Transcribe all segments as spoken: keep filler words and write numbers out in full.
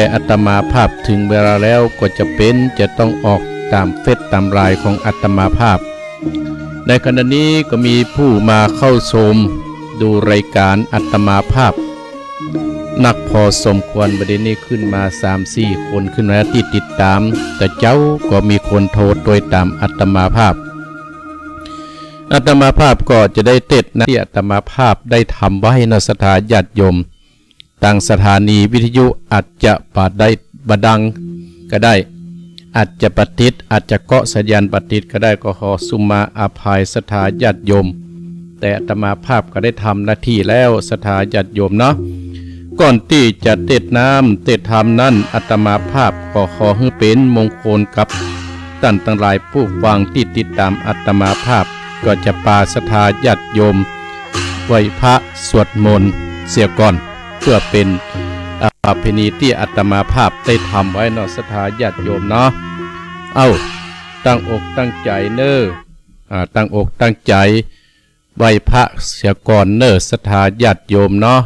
อาตมาภาพ เถิงเวลาแล้วก็จะเป๋นจะต้องออกต๋ามเฟซต๋ามไลน์ของอาตมาภาพ ในขณะนี้ก็มีผู้มาเข้าชมดูรายก๋านอาตมาภาพ นักพอสมควร บ่าเดี่ยวนี้ขึ้นมาสามสี่คนขึ้นมาตี้ติดต๋าม แต่เจ๊าก็มีคนโทรตวยต๋ามอาตมาภาพ อาตมาภาพก็จะได้เตสน์นะ ตี้อาตมาภาพได้ทำไว้เนาะ ศรัทธาญาติโยม ตางสถานีวิทยุอาจจะบ่ได้บ่ดังก็ได้ อาจจะบ่ติด อาจจะเกาะสัญญาณบ่ติดก็ได้ ก็ขอสุมาอภัยศรัทธาญาติโยม แต่อาตมาภาพก็ได้ทำหน้าตี้แล้วศรัทธาญาติโยมเนาะ ก่อนตี้จะเตสน์น้ำเตสน์ธรรมนั้น อาตมาภาพก็ขอหื้อเป๋นมงคลกับต้านตังหลายผู้ฟังตี้ติดต๋ามอาตมาภาพ ก็จะปาศรัทธาญาติโยมไหว้พระสวดมนต์เสียก่อน เปื้อเป๋น อ่า ประเพณีตี้อาตมาภาพได้ทำไว้เนาะ ศรัทธาญาติโยมเนาะ เอ้า ตั้งอกตั้งใจ๋เน่อ อ่า ตั้งอกตั้งใจ๋ไหว้พระเสียก่อนเน่อ ศรัทธาญาติโยมเนาะ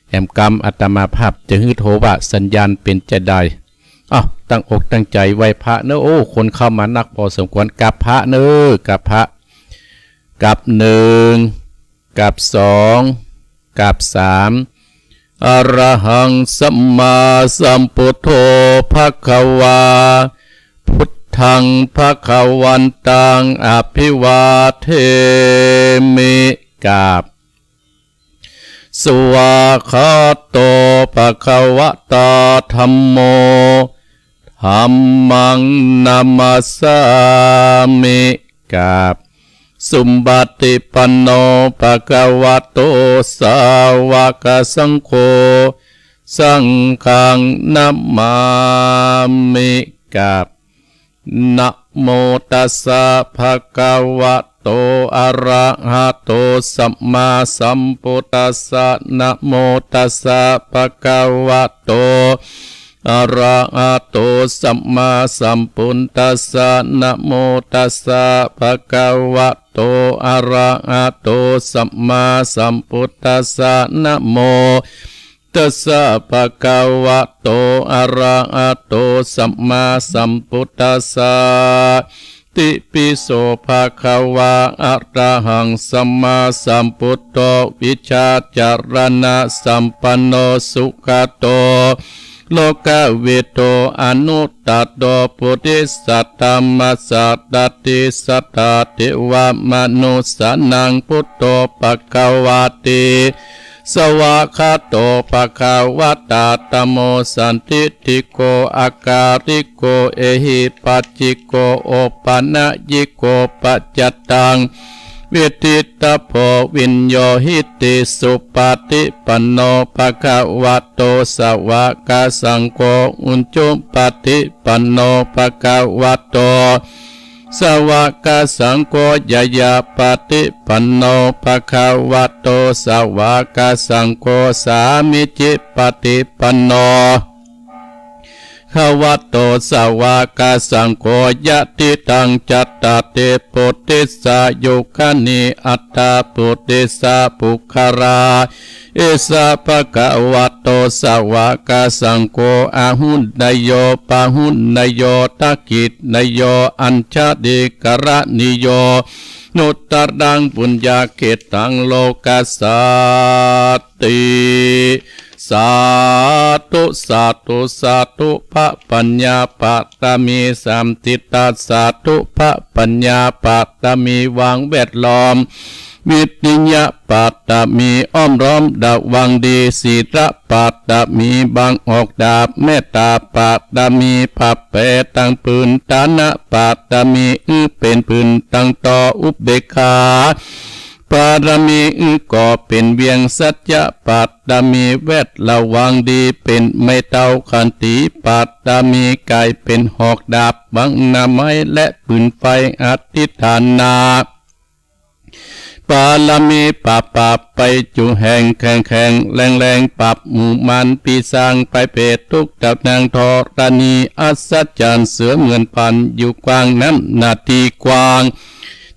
แหมกำอาตมาภาพจะหื้อโทรว่าสัญญาณเป๋นจาใด เอ้า ตั้งอกตั้งใจ๋ไหว้พระเน่อ โอ้ คนเข้ามานักพอสมควร กราบพระเน่อ กราบพระ กราบหนึ่ง กราบสอง กราบสาม อะระหังสัมมาสัมพุทโธภะคะวา พุทธังภะคะวันตังอะภิวาเทมิ กราบ สวากขาโตภะคะวะตาธัมโม ธัมมังนะมัสสามิ กราบ สุปะฏิปันโนภะคะวะโต สาวกสังโฆ สังฆังนะมามิ กราบ นะโมตัสสะภะคะวะโต อะระหะโต สัมมาสัมพุทธัสสะ นะโมตัสสะภะคะวะโต อะระหะโต สัมมาสัมพุทธัสสะ นะโมตัสสะภะคะวะโต อะระหะโต สัมมาสัมพุทธัสสะ นะโม ตัสสะภะคะวะโต อะระหะโต สัมมาสัมพุทธัสสะ ติปิโสภะคะวา อะระหังสัมมาสัมพุทโธ วิชชาจารณะสัมปันโน สุขะโต โลกะวิทู อนุตตะโต ปุริสะธัมมะสะดาติ สัตถาเทวะมนุสสานัง พุทโธภะคะวาติ สวากขาโตภะคะวะตาธัมโม สันทิฏฐิโก อะกาลิโก เอหิปัสสิโก โอปะนะยิโก ปัจจัตตัง วิดดิตาโภ วิญโญหิติ สุปะฏิปันโนภะคะวะโต สวากขาสังโฆ อุจุปะฏิปันโนภะคะวะโต สวากขาสังโฆ ญาญาปะฏิปันโนภะคะวะโต สวากขาสังโฆ สามีจิปะฏิปันโน ภะคะวะโต สวากขาสังโฆ ยะทิตัง จัตตาริ ปุริสายุคานิ อัตถะ ปุริสะปุคคลา เอสะ ภะคะวะโต สวากขาสังโฆ อาหุเนยโย ปาหุเนยโย ทักขิเนยโย อัญชลีกะระณีโย นุตตะรังปุญญาเขตตัง โลกัสสาติ สาธุ สาธุ สาธุ พระปัญญาปะรมีสามทิศ สาธุ พระปัญญาปะรมีวางแวดล้อม วิริยะปะรมีอ้อมล้อมระวังดี ศีลปะรมีบังออกดาบ เมตตาปะรมีผะแผลตังปืน ฐานะปะรมีอื้อเป๋นปืนตังต่อ อุเบกขา ปะรมีอื้อก่อเป๋นเวียง สัจจะปะรมีแวดระวังดีเป๋นไม้เต้า ขันติปะรมีก๋ายเป๋นหอกดาบ บังหน้าไม้และปืนไฟ อธิฐานะปะรมี ปราบปราบไปจุแห่ง แข็งแข็งแรงแรง ปราบหมู่มารปีศาจภัยเปรตทุกตำแหน่งธรณี อัศจรรย์เสือเหมือนพัน อยู่กว้างน้ำหน้าตี้กว้าง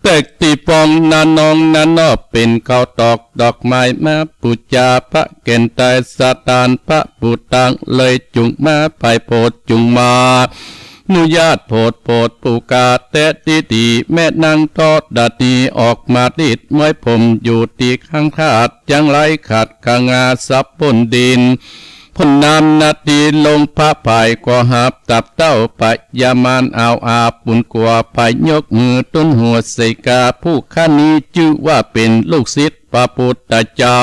แต๊ตี้ป๋องนาน้องนาน้อ เป๋นข้าวตอกดอกไม้มาปู๋จา พระแก่นไตรสถานพระปู๋ตัง เลยจุ่งมาไปโผด จุ่งมาอนุญาตโผด โผดปู๋กา แต๊ตี้ดี แม่นางธรณีออกมาติดม้วยผมอยู่ตี้ข้างธาตุ จังไรขัดขะงาสับป้นดิน พ่นน้ำนาทีลงพระผาย ก็หาบตับเต้าปะยามาร เอาอาปุนกั๋วไปยกมือตุ้นหัวใส่กา ผู้ข้านี้จื้อว่าเป๋นลูกศิษย์พระพุทธเจ้า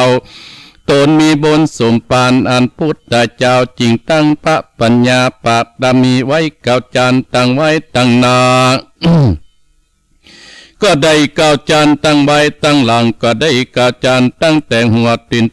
ต๋นมีบุญสมปานอันพุทธเจ้า จึงตั้งพระปัญญาปารมีไว้เก้าจานตั้งไว้ตั้งหน้า ก็ได้เก้าจานตั้งไว้ตั้งหลัง ก็ได้เก้าจานตั้งแต่หัวติน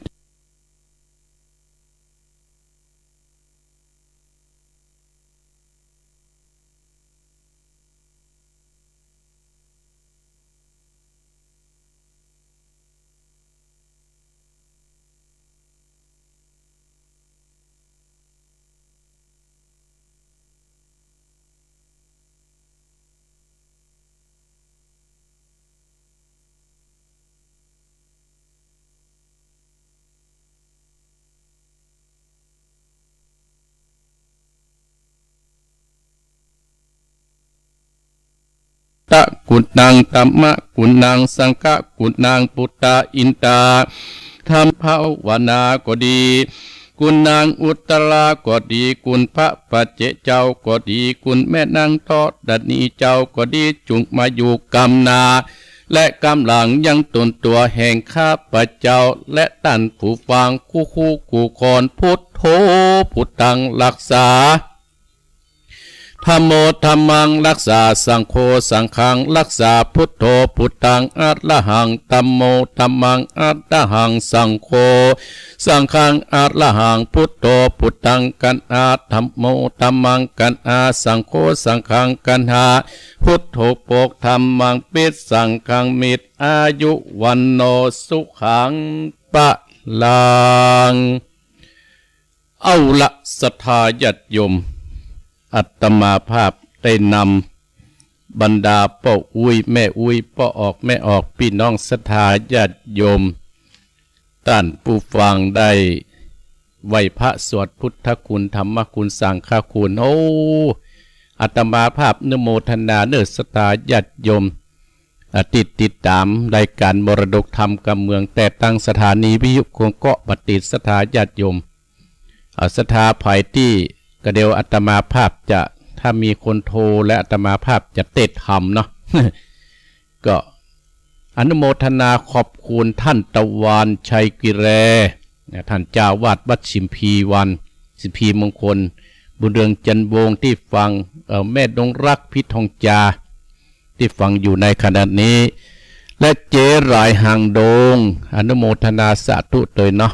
ตะกุณัง ธัมมะกุณัง สังฆะกุณัง ปุตตาอินตา ทำภาวนาก็ดี กุณังอุตตราก็ดี คุณพระปัจเจกเจ้าก็ดี คุณแม่นางธรณีเจ้าก็ดี จุ่งมาอยู่กำหน้า และกำหลังยังตนตั๋วแห่งข้าพเจ้า และต้านผู้ฟังคู่คู่คู่คน พุทโธ พุทธัง รักษา ธัมโม ธัมมัง รักษา สังโฆ สังฆัง รักษา พุทโธ พุทธัง อะระหัง ธัมโม ธัมมัง อะระหัง สังโฆ สังฆัง อะระหัง พุทโธ พุทธัง กัณหา ธัมโม ธัมมัง กัณหา สังโฆ สังฆัง กัณหา พุทโธ โภค ธัมมัง ภิ สังฆัง มิตร อายุ วัณโณ สุขัง พลัง เอาละ ศรัทธาญาติโยม อาตมาภาพได้นำบรรดาป้ออุ๊ย แม่อุ๊ย ป้อออก แม่ออก ปี้น้องศรัทธาญาติโยม ต้านผู้ฟังได้ไหว้พระสวดพุทธคุณ ธรรมคุณ สังฆคุณ โอ้ อาตมาภาพอนุโมทนาเน่อ ศรัทธาญาติโยม อ่า ตี้ติดต๋ามรายก๋านมรดกธรรมกำเมือง แต่ตางสถานีวิทยุกวงเกาะบ่ติด ศรัทธาญาติโยม อ่า ศรัทธาใผตี้ ก็เดี๋ยวอาตมาภาพจะ ถ้ามีคนโทรแล้วอาตมาภาพจะเตสน์ธรรมเนาะ ก็อนุโมทนาขอบคุณต้านตะวันชัยกิเล นะ ต้านเจ้าอาวาสวัดสิมพีวัน สิมพีมงคล บุญเรืองจันทร์วงศ์ตี้ฟัง เอ่อ แม่ดงรัก พิทองจา ตี้ฟังอยู่ในขณะนี้ และเจ๊หลายหางดง อนุโมทนาสาธุตวยเนาะ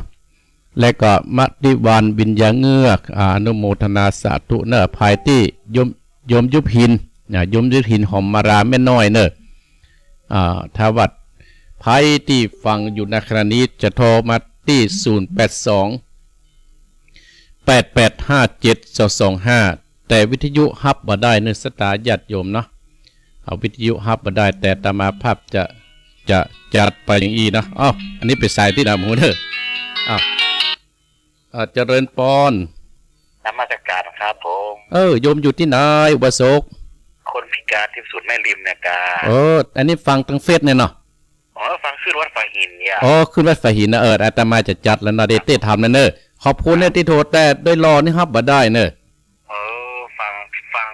และก็มติวรรณ วิญญาเงือก อ่า อนุโมทนาสาธุเน่อ ใผตี้โยม โยมยุพิน นะ โยมยุพิน หอมมาลา แม่น้อยเน่อ อ่า ถ้าว่าใผตี้ฟังอยู่ในขณะนี้จะโทรมาตี้ ศูนย์แปดสอง แปดแปดห้าเจ็ดสองสองห้า แต่วิทยุฮับบ่ได้เน่อ ศรัทธาญาติโยมเนาะ เอาวิทยุฮับบ่ได้ แต่อาตมาภาพจะ จะจัดไปอย่างอี้นะ อ้าว อันนี้เป๋นสายตี้หนามหูเน่อ อ้าว อ่า เจริญปอน นมัสการครับผม เออ โยมอยู่ตี้ไหน อุบาสก คนพิการตี้ศูนย์แม่ริมเนี่ยกา เออ อันนี้ฟังตางเฟซเนี่ยเนาะ อ๋อ ฟังคลื่นวัดฝายหินเนี่ย อ๋อ คลื่นวัดฝายหินนะ เออ อาตมาจะจัดแล้วเนาะ ได้เตสน์ธรรมแล้วเน่อ ขอบคุณเน่อตี้โทร แต่โดยรอนี่ฮับบ่ได้เน่อ เออ ฟัง ฟัง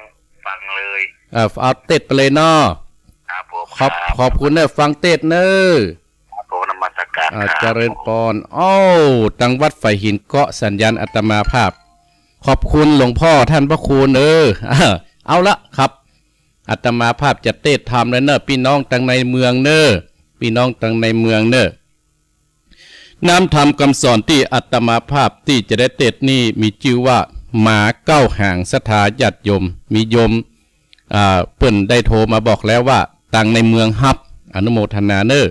ฟังเลย เออ เอาเตสน์ไปเลยเนาะ ครับผม ขอบ ครับ ขอบคุณเน่อ ฟังเตสน์เน่อ ครับผม นมัสการ อ่า ครับ เจริญปอน โอ้ ตางวัดฝายหินเกาะสัญญาณอาตมาภาพ ขอบคุณหลวงพ่อต้านพระคุณ เออ เอาละครับ อาตมาภาพจะเตสน์ธรรมแล้วเน่อ ปี้น้องตางในเมืองเน่อ ปี้น้องตางในเมืองเน่อ น้ำธรรมกำสอนตี้อาตมาภาพตี้จะได้เตสน์นี่มีจื้อว่า หมาเก้าหาง ศรัทธาญาติโยม มีโยม อ่า เปิ้นได้โทรมาบอกแล้วว่า ตางในเมืองฮับ อนุโมทนาเน่อ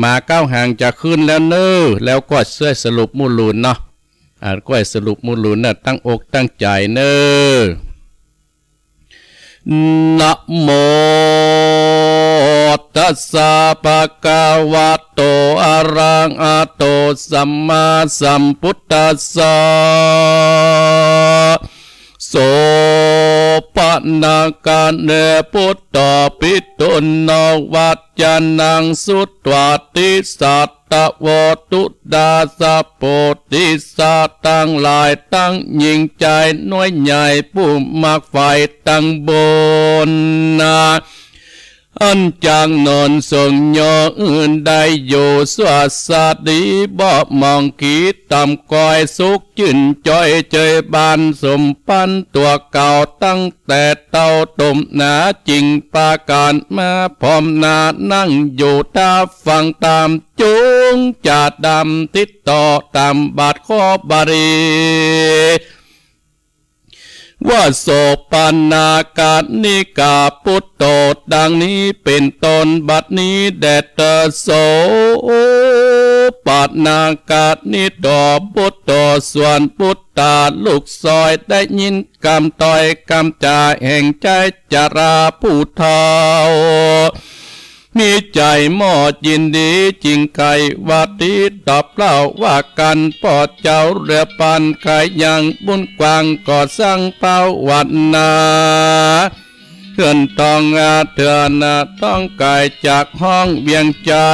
หมาเก้าหางจะขึ้นแล้วเน่อ แล้วก็ซ่วยสรุปมู่หลูนเนาะ อ่า ก็สรุปมู่หลูนเน่อ ตั้งอกตั้งใจ๋เน่อ นะโม ตัสสะ ภะคะวะโต อะระหะโต สัมมาสัมพุทธัสสะ โสปะนากะเน พุทโธ ภิกขุโน วัจจะนัง สุตวา ติสะ ตะโว ตุตาสะ โพธิสัตว์ตังหลาย ตังหญิงจายน้อยใหญ่ ผู้มักใฝ่ตังบุญนา อันจักนอนทรงยออื่นได้อยู่ สั่วสดีบ่หมองขี ต่ำก้อยสุขจื้นจ้อย เจยบานสมปันตัวเก่า ตั้งแต่เต้าต้มหนา จึงปากั๋นมาพร้อมหน้า นั่งอยู่ต้าฟังต๋าม จุ่งจะดำติดต่อต๋ามบาทข้อบาลี ว่า โสปะนากะนิกา พุทโธ ดังนี้เป๋นต้น บัดนี้แด่เธอ โสปะนากะนิโก พุทโธ ส่วนปุตตาลูกชอย ได้ยินกำถ้อยกำจ๋าแห่งชายจราผู้เฒ่า มีใจ๋หม้อยินดี จึงใค่ว่าตี้ตอบเล่าว่ากั๋น ป้อเจ้าเลือปัน ใค่ยังบุญกว้าง ก็ซังภาวนา เฮือนทองอาเถื่อนทอง ไก๋จากฮ้องเวียงใจ๋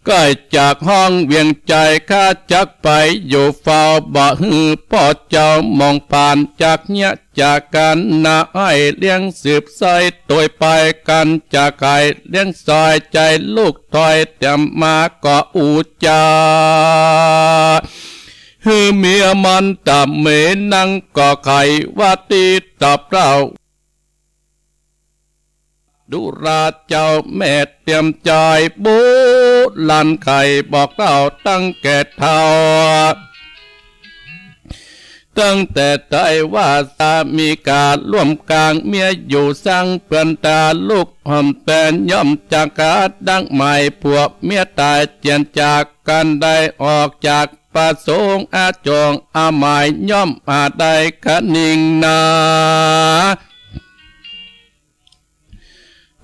ไก๋จากฮ้องเวียงใจ๋ ข้าจักไปอยู่เฝ้า บ่หื้อป้อเจ้าหมองผ่าน จักเยียะจากกั๋นนา อ้ายเลี้ยงสืบสาย ตวยไปกั๋นจะใค่เลี้ยงซอย ใจ๋ลูกถอยเตรียมมา ก็อู้จ๋า หื้อเมียมันต๋ามเมนัง ก็ใค่ว่าตี้ตอบเล่า ดูราเจ้าแม่เตรียมจาย บุราณใค่บอกเล่าตั้งแก่เฒ่า ตั้งแต่ใต้ว่าสามีการ่วมกาง เมียอยู่ซังเปื้อนต๋า ลูกหอมแตนย่อมจักขาด ดังหมายผัวเมียต๋าย เจียนจากกั๋นได้ออกจาก ประสงค์อาจงอาหมาย ย่อมอาจได้คะนิงนา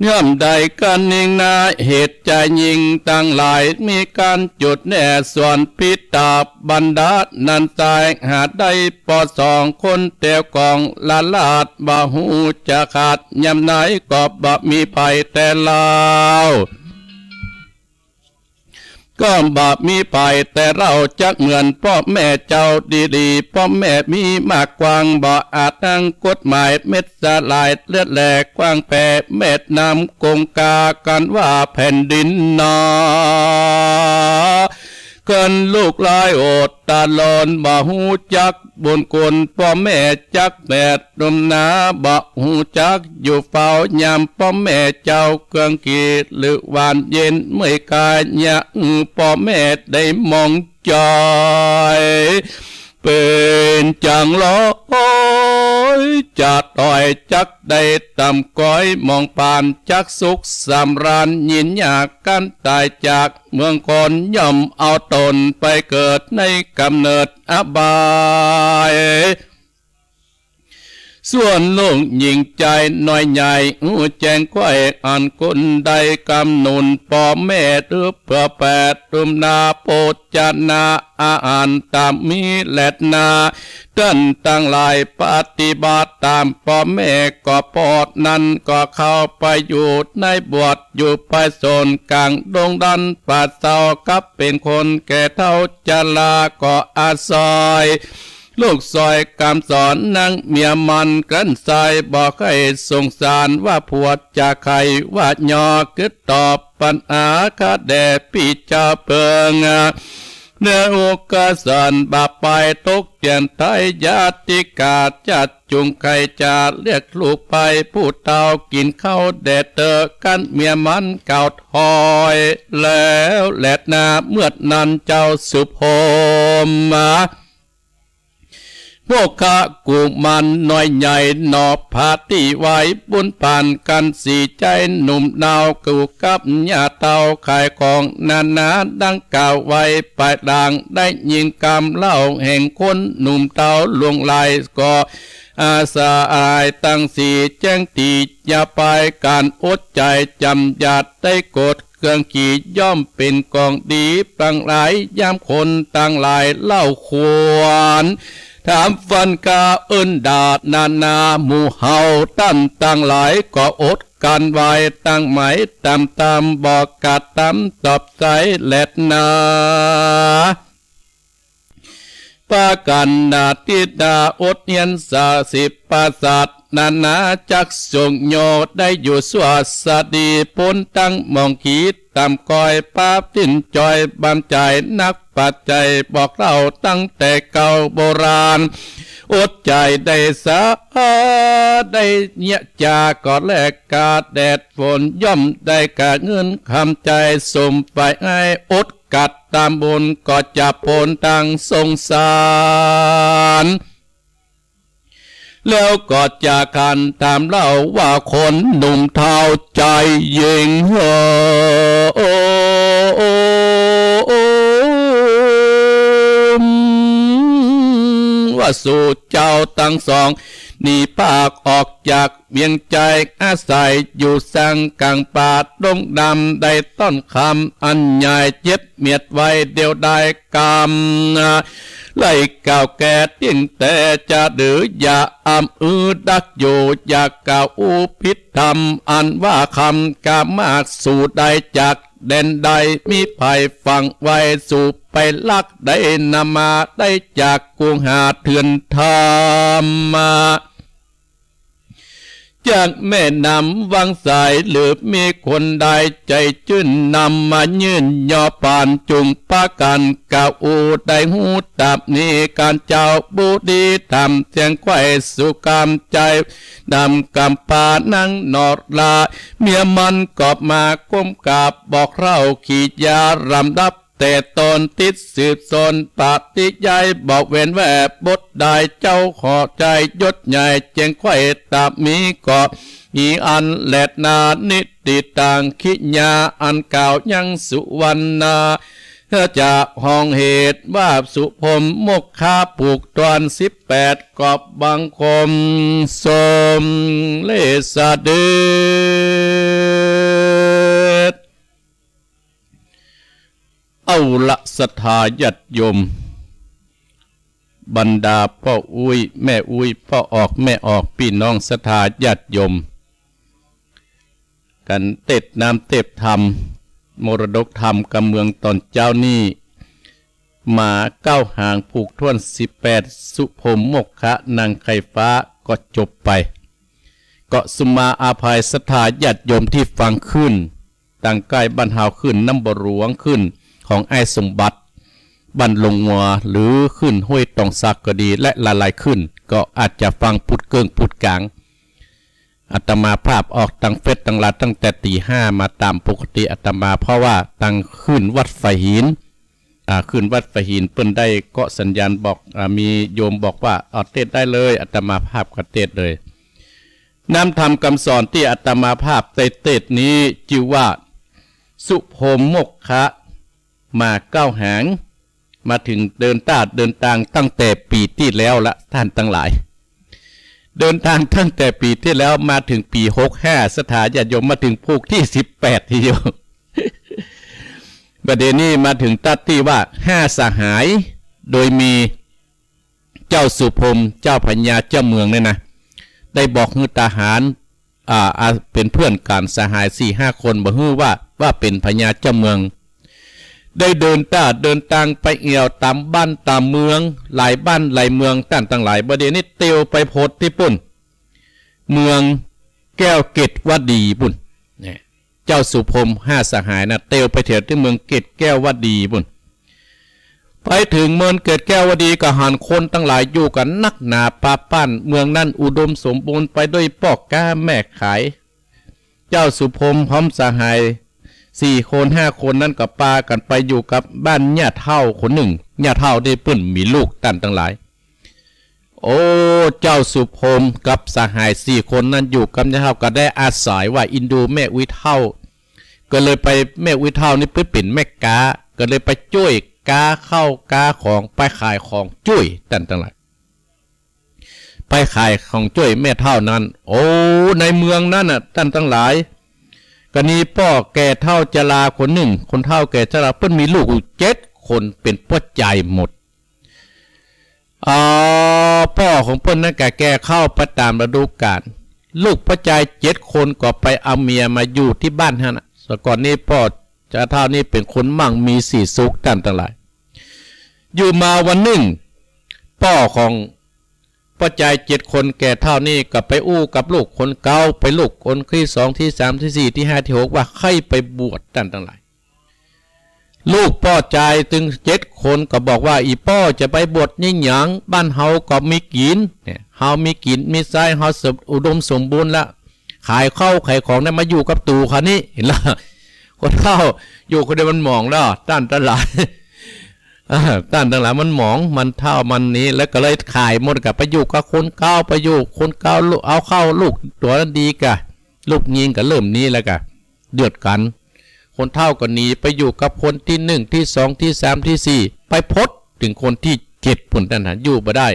ย่อมได้คะนิงนา เหตุใจ๋ญิงตังหลาย มีกั๋นจุดแน่ ส่วนพิตาบรรดานั้นต๋าย หาได้ป้อสองคนเตียวกอง ละลาดบ่ฮู้จะขาด ยามไหนก็บ่มีภัยแต่เล่า ก็บ่มีภัยแต่เล่า จักเหมือนป้อแม่เจ้าดีๆ ป้อแม่มีมากกว้าง บ่อาจตั้งกฎหมาย เม็ดสลายเลือดแหลกกว้างแผ่ แม่น้ำคงคากั๋นว่าแผ่นดินนา เกินลูกหลายอดตะลอน บ่ฮู้จักบุญคุณป้อแม่จักแม่ หนุ่มหนาบ่ฮู้จักอยู่เฝ้ายาม ป้อแม่เจ้าเคืองขีด หรือหวานเย็นเมื่อยกาย อย่าหื้อป้อแม่ได้หมองใจ๋ เป๋นจังลอย จะต๋อยจักได้ต๋ามก้อย หมองผ่านจักสุขสำราญ ยินยากกั๋นต๋ายจากเมืองคน ย่อมเอาต๋นไปเกิดในก๋ำเนิดอบาย ส่วนลูกหญิงใจ๋น้อยใหญ่ ฮู้แจ้งไขว้อันคุณใด กำหนุนป้อแม่หรือเผื่อแปด ตุมนาโภชนาอาหารต๋ามมีแลนา ต้านตังหลายปฏิบัติต๋ามป้อแม่ ก็ปอดนั้นก็เข้าไปอยู่ในบวช อยู่ไปโซนก๋างดงดันป่าเซา กับเป๋นคนแก่เฒ่าจรา ก็อาศัย ลูกซอยกำสอนนางเมียมัน กลั้นไส้บ่ใค่สงสาร ว่าผัวจะใค่ว่าหยอ กึ๊ดตอบปัญหาข้าแด่ปี้เจ้าเปิง เนื้ออุกกาสันบาปไปตกเตียนไท้ ญาติกาจัดจุงใค่จะเรียกลูกไป ผู้เฒ่ากิ๋นข้าวแด่เต๊อะ กั๋นเมียมันเก่าถอย แล้วแลนา เมื่อนั้นเจ้าสืบโฮมมา โมคคัลกุมารน้อยใหญ่หนอ ผาตี้ไหว้บุญผ่านกั๋น สี่ใจ๊หนุ่มเนา กู่กับย่าเฒ่าขายของนานา ดังกล่าวไว้ปายหลัง ได้ยินกำเล่าแห่งคนหนุ่มเฒ่าหลวงหลาย ก็ อาสายตังสี่แจ้งตี้อย่าไป ก๋านอดใจ๋จ๋ำหยาดได้กด เกื้องกีย่อมเป๋นของดี ปรางหลายยามคนตังหลายเล่าควร ถามฟั่นกาเอิ้นด่านานา หมู่เฮาต้านตังหลายก็อดกั๋นไว้ ตั้งหมายต๋ามต๋าม บ่กระตำตอบใจ๋แลนา ปากั๋นนาติดาอดเฮียนสาสิบประสาทนานา จักส่งโยได้อยู่สั่วสะดี ป๊นตังหมองขีดต่ำก้อย ปาบติ้นจอยบำจ่ายนักปัจจัย บอกเล่าตั้งแต่เก่าโบราณ อดใจ๋ได้สา ได้เยียะจาก็แลกาแดดฝน ย่อมได้กาเงินคำใจ๋ สมไปให้อดกัดต๋ามบุญ ก็จะป๊นตังสงสาร แล้วก็จะขานถามเล่าว่าคนหนุ่มเฒ่าใจ๋เย็งเหอ ว่าสู่เจ้าตังสอง หนีพากออกจากเวียงใจ๋ อาศัยอยู่สังก๋างป่าดงดำ ได้ต้อนคำอันใหญ่ เจ็บเมียดไว้เดียวได้กำ ไล่กล่าวแก่เตี้ยงแต่จะดื้อ อย่าอำอื้อดักอยู่ อย่ากล่าวอู้ผิดธรรม อันว่าคำกล้ามาก สู่ได้จากแดนใด มีภัยฝังไว้ สู่ไปลักได้นำมา ได้จากกุหาเถื่อนธรรม จากแม่น้ำวังสาย หรือมีคนใดใจ๋จื้น นำมายื่นยอผ่าน จุ่งปากั๋นกาอู้ ได้ฮู้ต๋ามนี้ ก๋านเจ้าบุดีธรรม เสียงไขว้สุกามใจ๋ นำกำปานังนอดลา เมียมันก็มาก้มกราบ บอกเล่าขียารำดับ แต่ต๋นติดสืบสนปฏิยาย บอกเว้นแว่บทใด เจ้าขอใจ๋ยศใหญ่ เจียงไขว้ต๋ามนี้ก็ มีอันแลนา นิติตัง ขียาอันกล่าวยังสุวรรณา จะฮ้องเหตุว่าสุพรหมโมคคะ ผูกถ้วนสิบแปด ก็บังคมสมเร็จเสด็จ เอาละศรัทธาญาติโยม บรรดาป้ออุ๊ยแม่อุ๊ย ป้อออกแม่ออก ปี้น้องศรัทธาญาติโยม ก๋านเตศน์น้ำเตศน์ธรรม มรดกธรรมกำเมืองต๋อนเจ๊านี้ หมาเก้าหางผูกถ้วนสิบแปด สุพรหมโมคคะนางไข่ฟ้าก็จบไป ก็สุมาอาภัยศรัทธาญาติโยมตี้ฟังขึ้น ตางใก้บ้านเฮาขึ้นน้ำบ่อหลวง ขึ้นของอ้ายสมบัติ บ้านโรงงัว หรือขึ้นห้วยตองสักก็ดี และหลายๆ ขึ้น ก็อาจจะฟังปุดเกิ่งปุดก๋าง อาตมาภาพออกตางเฟซตางไลน์ตั้งแต่ตี๋ห้ามาต๋ามปกติอาตมา เพราะว่าตางขึ้นวัดฝายหิน อ่า ขึ้นวัดฝายหินเปิ้นได้เกาะสัญญาณบอก อ่า มีโยมบอกว่า เอาเตศน์ได้เลย อาตมาภาพก็เตศน์เลย น้ำธรรมกำสอนตี้อาตมาภาพได้เตศน์นี้จื้อว่า สุพรหมโมคคะ หมาเก้าหาง มาเถิงเดินต้าเดินตางตั้งแต่ปี๋ตี้แล้วละต้านตังหลาย เดินตางตั้งแต่ปี๋ตี้แล้วมาเถิงปี๋หกห้า ศรัทธาญาติโยม มาเถิงผูกตี้สิบแปดตี้อยู่ บัดเดี๋ยวนี้มาเถิงตั๊ดตี้ว่าห้าสหาย โดยมี เจ้าสุพรหม เจ้าพญาเจ้าเมืองเนี่ยนะ ได้บอกหื้อทหาร อ่า อ่า เป๋นเปื้อนกั๋นสหายสี่ห้าคน บ่หื้อว่า ว่าเป๋นพญาเจ้าเมือง ได้เดินต้าเดินตางไปแอ่วต๋ามบ้านต๋ามเมือง หลายบ้านหลายเมืองต้านตังหลาย บัดเดี๋ยวนี้เตียวไปพดตี้ปุ้น เมืองแก้วเกตวดีปุ้น เนี่ย เจ้าสุพรหมห้าสหายนะ เตียวไปแถวตี้เมืองเกตแก้ววดีปุ้น ไปเถิงเมืองเกตแก้ววดีก็หันคนตังหลายอยู่กั๋นนักหนาปาป้าน เมืองนั้นอุดมสมบูรณ์ไปด้วยป้อก๊าแม่ขาย เจ้าสุพรหมพร้อมสหายสี่คนห้าคนนั้นก็ปากั๋นไปอยู่กับบ้านญาติเฒ่าคนนึ่ง ญาติเฒ่าตี้เปิ้นมีลูกต้านตังหลาย โอ้ เจ้าสุพรหมกับสหายสี่คนนั้นอยู่กับญาติเฒ่าก็ได้อาศัยว่าเอ็นดูแม่อุ๊ยเฒ่า ก็เลยไป แม่อุ๊ยเฒ่านี่เปิ้นเป๋นแม่ก๊า ก็เลยไปจ้วยก๊าข้าวก๊าของ ไปขายของจ้วยต้านตังหลาย ไปขายของจ้วยแม่เฒ่านั้น โอ้ ในเมืองนั้นน่ะ ต้านตังหลาย ก็มีป้อแก่เฒ่าจราคนนึ่ง คนเฒ่าแก่จรา เปิ้นมีลูกอยู่เจ็ดคน เป๋นป้อจายหมด อ่า ป้อของเปิ้นนั้นก็แก่เข้าไปต๋ามฤดูกาล ลูกป้อจายเจ็ดคนก็ไปเอาเมียมาอยู่ตี้บ้านหั้นน่ะ สะก่อนนี้ป้อจาเฒ่านี้เป๋นคนมั่งมีสีสุข ต้านตังหลาย อยู่มาวันนึ่ง ป้อของป้อจายเจ็ดคนแก่เฒ่านี้ก็ไปอู้กับลูกคนเก๊า ไปลูกคนตี้สอง ตี้สาม ตี้สี่ ตี้ห้า ตี้หก ว่าใค่ไปบวช ต้านตังหลาย ลูกป้อจายตึงเจ็ดคนก็บอกว่า อี่ป้อจะไปบวชนี่หยัง บ้านเฮาก็มีกิ๋น เนี่ย เฮามีกิ๋นมีใจ๊ เฮาสม- อุดมสมบูรณ์ละ ขายข้าวขายของได้มาอยู่กับตั๋วข้านี้ หันละ คนเฒ่าอยู่คนเดียวมันหมองแล้ว ต้านตังหลาย อ่า ต้านตังหลายมันหมอง มันเฒ่ามันนี้ แล้วก็เลยขายหมด ก็ไปอยู่กับคนเก๊า ไปอยู่คนเก๊า ลูก เอาเข้าลูกตั๋วนั้นดีก่ะ ลูกญิงก็เริ่มนี้แล้วก่ะ เดือดกั๋น คนเฒ่าก็หนีไปอยู่กับคนตี้นึ่ง ตี้สอง ตี้สาม ตี้สี่ ไปพดเถิงคนตี้เจ็ด ปุ้น ต้านหัน อยู่บ่ได้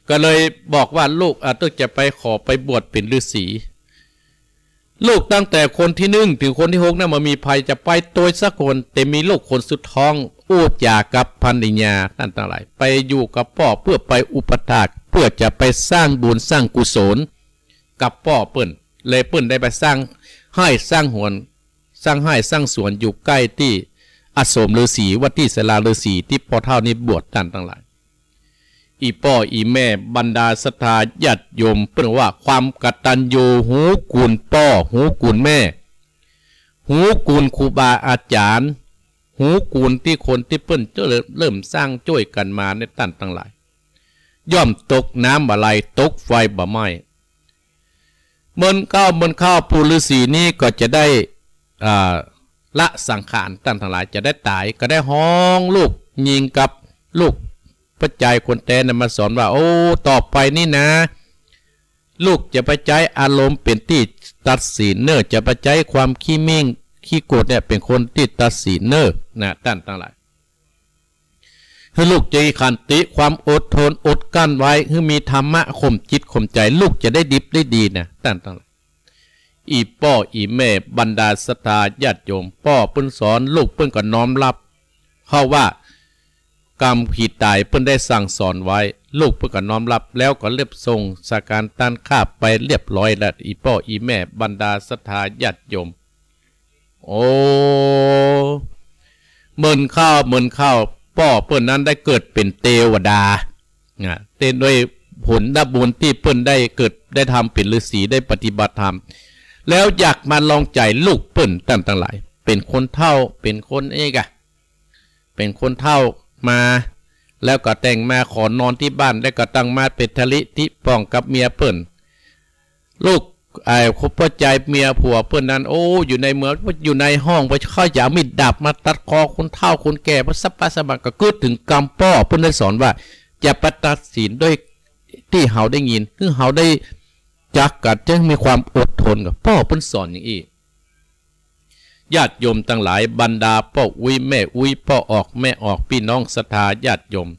ก็เลยบอกว่าลูก อ่า ตึกจะไปขอไปบวชเป๋นฤๅษี ลูกตั้งแต่คนตี้นึ่งเถิงคนตี้หกนั้นบ่มีใผจะไปโตยสักคน แต่มีลูกคนสุดท้องอู้จ๋ากับภรรยา ต้านตังหลาย ไปอยู่กับป้อเปื้อไปอุปัฏฐาก เปื้อจะไปสร้างบุญสร้างกุศลกับป้อเปิ้น เลยเปิ้นได้ไปสร้างไฮ่สร้างหวน สร้างไฮ่สร้างสวนอยู่ใก้ตี้อาสมฤๅษี วัดตี้ศาลาฤๅษี ตี้ป้อเฒ่านี้บวช ต้านตังหลาย อี่ป้ออี่แม่บรรดาศรัทธาญาติโยม เปิ้นว่าความกตัญญู ฮู้กู๋นป้อ ฮู้กู๋นแม่ ฮู้กู๋นครูบาอาจ๋ารย์ ฮู้กู๋นตี้คนตี้เปิ้นเจ้าเริ่มสร้างจ้วยกั๋นมาใน ต้านตังหลาย ย่อมตกน้ำบ่ไหล ตกไฟบ่ไหม้ เมินเก๊าเมินข้าวปู่ฤๅษีนี้ก็จะได้ อ่า ละสังขาร ต้านตังหลาย จะได้ต๋าย ก็ได้ฮ้องลูกญิงกับลูกป้อจายคนแต๊นั้นมาสอนว่า โอ้ ต่อไปนี้นะ ลูกจะไปใจ๊อารมณ์เป๋นตี้ตัดสินเน่อ จะไปใจ๊ความขี้เมี้ยงขี้โกรธเนี่ยเป๋นคนตี้ตัดสินเน่อ นะ ต้านตังหลาย หื้อลูกจะมีขันติความอดทนอดกลั้นไว้ หื้อมีธรรมะข่มจิตข่มใจ๋ ลูกจะได้ดิบได้ดีนะ ต้านตังหลาย อี่ป้ออี่แม่บรรดาศรัทธาญาติโยม ป้อเปิ้นสอน ลูกเปิ้นก็น้อมรับ เพราะว่ากำผีต๋ายเปิ้นได้สั่งสอนไว้ ลูกเปิ้นก็น้อมรับ แล้วก็เรียบส่งสาการต้านข้าไปเรียบร้อยแล้ว อี่ป้ออี่แม่บรรดาศรัทธาญาติโยม โอ้ เมินเก๊าเมินข้าว ป้อเปิ้นนั้นได้เกิดเป๋นเตวดา นะ เต้นด้วยผลบุญตี้เปิ้นได้เกิดได้ทำเป๋นฤๅษี ได้ปฏิบัติธรรม แล้วอยากมาลองใจ๋ลูกเปิ้น ต้านตังหลาย เป๋นคนเฒ่า เป๋นคนเอ๊ะกะ เป๋นคนเฒ่ามา แล้วก็แต่งมาขอนอนตี้บ้าน แล้วก็ตั้งมาเป๋นทะลิตี้ป้องกับเมียเปิ้น ลูก ไอ้ ป้อจายเมียผัวเปิ้นนั้น โอ้ อยู่ในเมือง อยู่ในห้อง ไปเขาจะเอามีดดาบมาตัดคอคนเฒ่าคนแก่ เพราะสัปปะสะบัด ก็กึ๊ดเถิงกำป้อเปิ้นได้สอนว่า จะไปตัดสินด้วยตี้เฮาได้ยิน คือเฮาได้จักกั๋น จะมีความอดทนก่อ ป้อเปิ้นสอนอย่างอี้ ญาติโยมตังหลาย บรรดาป้ออุ๊ยแม่อุ๊ย ป้อออกแม่ออก ปี้น้องศรัทธาญาติโยม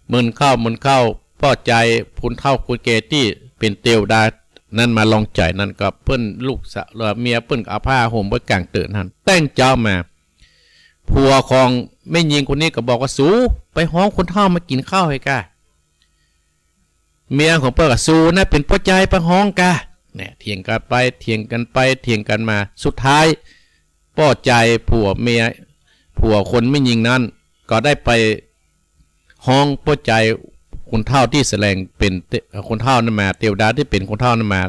เมินเก๊าเมินข้าว ป้อจายคนเฒ่าคนแก่ตี้เป๋นเตวดานั้นมาลองใจ๋นั้น ก็เปิ้นลูกสะ- เอ่อ เมียเปิ้นก็เอาผ้าห่มไปก๋างเติ่นหั้น แต๊งเจ๊ามา ผัวของแม่ญิงคนนี้ก็บอกว่า สู ไปฮ้องคนเฒ่ามากิ๋นข้าวหื้อกา เมียของเปิ้นก็ สูนะเป๋นป้อจายไปฮ้องกา เนี่ย เถียงกั๋นไป เถียงกั๋นไป เถียงกั๋นมา สุดท้าย ป้อจายผัวเมีย ผัวคนแม่ญิงนั้น ก็ได้ไปฮ้องป้อจายคนเฒ่าตี้แสดงเป๋นเต- คนเฒ่านั้นมา เตวดาตี้เป๋นคนเฒ่านั้นมา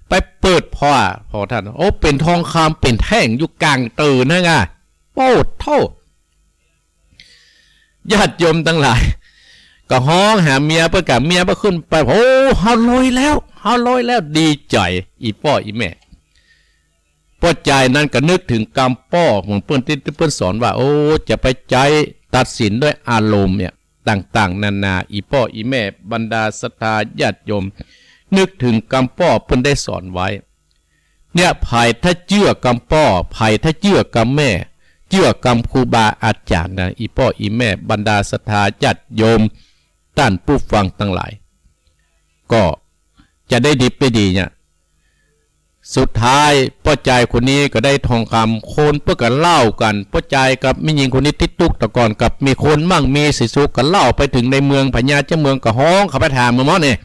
ไปเปิดผ้า ป้อท่าน โอ้ เป๋นทองคำเป๋นแท่งอยู่ก๋างเติ่นหั้นกา โอ้โธ่ ญาติโยมตังหลาย ก็ฮ้องหาเมียเปิ้นกา เมียเปิ้นขึ้นไป โอ้ เฮารวยแล้ว เฮารวยแล้ว ดีใจ๋ อี่ป้ออี่แม่ ป้อจายนั้นก็นึกเถิงกำป้อของเปิ้นตี้ ตี้เปิ้นสอนว่า โอ้ จะไปใจ๊ตัดสินด้วยอารมณ์เนี่ย ต่างๆ นานา อี่ป้ออี่แม่ บรรดาศรัทธาญาติโยม นึกเถิงกำป้อเปิ้นได้สอนไว้ เนี่ย ใผถ้าเจื้อกำป้อ ใผถ้าเจื้อกำแม่ เจื้อกำครูบาอาจ๋ารย์นะ อี่ป้ออี่แม่ บรรดาศรัทธาญาติโยม ต้านผู้ฟังตังหลาย ก็จะได้ดิบได้ดีเนี่ย สุดท้ายป้อจายคนนี้ก็ได้ทองคำ คนเปิ้นก็เล่ากั๋น ป้อจายกับแม่ญิงคนนี้ติดตุ๊กตะก่อน กับมีคนมั่งมีสีสุข ก็เล่าไปเถิงในเมือง พญาเจ้าเมืองก็ฮ้องเข้าไปถามหมดเนี่ย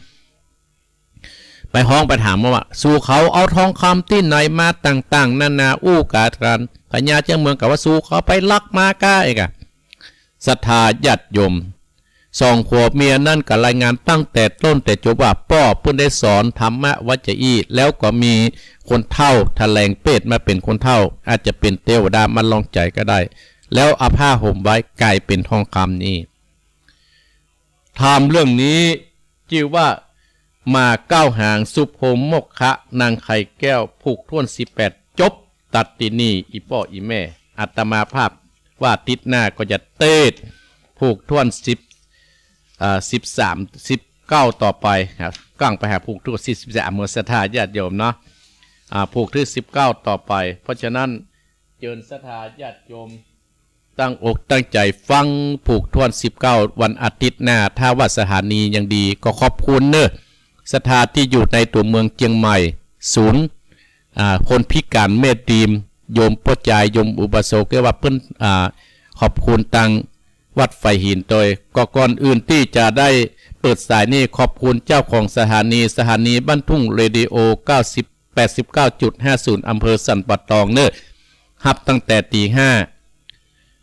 ไปฮ้องไปถามว่า สูเขาเอาทองคำตี้ไหนมาต่างๆ นานาอู้ก๋ากั๋น พญาเจ้าเมืองก็ว่า สูเขาไปลักมาก้าเอกอะ ศรัทธาญาติโยม สองผัวเมียนั้นก็รายงานตั้งแต่ต้นแต่จบว่า ป้อเปิ้นได้สอนธรรมะไว้จาอี้ แล้วก็มีคนเฒ่าแถลงเปรตมาเป๋นคนเฒ่า อาจจะเป๋นเตวดามาลองใจ๋ก็ได้ แล้วเอาผ้าห่มไว้ ก๋ายเป๋นทองคำนี้ ถามเรื่องนี้ จื้อว่า หมาเก๊าหาง สุพรหมโมกขะ นางไข่แก้ว ผูกถ้วนสิบแปด จบตัดตี้นี่ อี่ป้ออี่แม่ อาตมาภาพว่าอาทิตย์หน้าก็จะเตศน์ผูกถ้วนสิบ อ่า สิบสาม สิบเก้าต่อไป อ่า ก้างไปหาผูกถ้วนสิบสาม เมื่อศรัทธาญาติโยมเนาะ อ่า ผูกถึงสิบเก้าต่อไป เพราะฉะนั้น เจิญศรัทธาญาติโยม ตั้งอกตั้งใจ๋ฟังผูกถ้วนสิบเก้าวันอาทิตย์หน้า ถ้าว่าสถานียังดี ก็ขอบคุณเน่อ ศรัทธาตี้อยู่ในตั๋วเมืองเจียงใหม่ ศูนย์ อ่า คนพิก๋านแม่ตีม โยมป้อจาย โยมอุบาสก เรียกว่าเปิ้น อ่า ขอบคุณตางวัดฝายหินโตย ก็ก่อนอื่นตี้จะได้เปิดสายนี่ ขอบคุณเจ้าของสถานี สถานีบ้านทุ่งเรดิโอ เก้าสิบ แปดสิบเก้าจุดห้าศูนย์ อำเภอสันป่าตองเน่อ ฮับตั้งแต่ตีห้า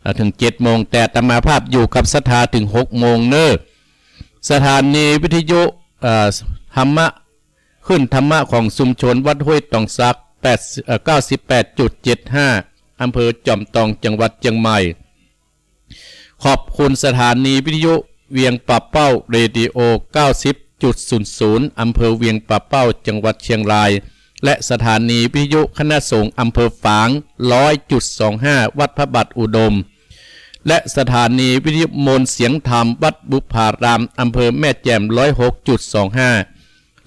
อ่า เถิงเจ็ดโมง แต่อาตมาภาพอยู่กับศรัทธาเถิงหกโมงเน่อ สถานีวิทยุ เอ่อ ธรรมะ คลื่นธรรมะของชุมชนวัดห้วยตองสัก แปด เอ่อ เก้าสิบแปดจุดเจ็ดห้า อำเภอจอมตอง จังหวัดเจียงใหม่ ขอบคุณสถานีวิทยุเวียงป่าเป้า เรดิโอ เก้าสิบจุดศูนย์ศูนย์ อำเภอเวียงป่าเป้า จังหวัดเชียงราย และสถานีวิทยุคณะสงฆ์อำเภอฝาง ร้อยจุดสองห้า วัดพระบาทอุดม และสถานีวิทยุมนต์เสียงธรรม วัดบุพาราม อำเภอแม่แจ่ม ร้อยหกจุดสองห้า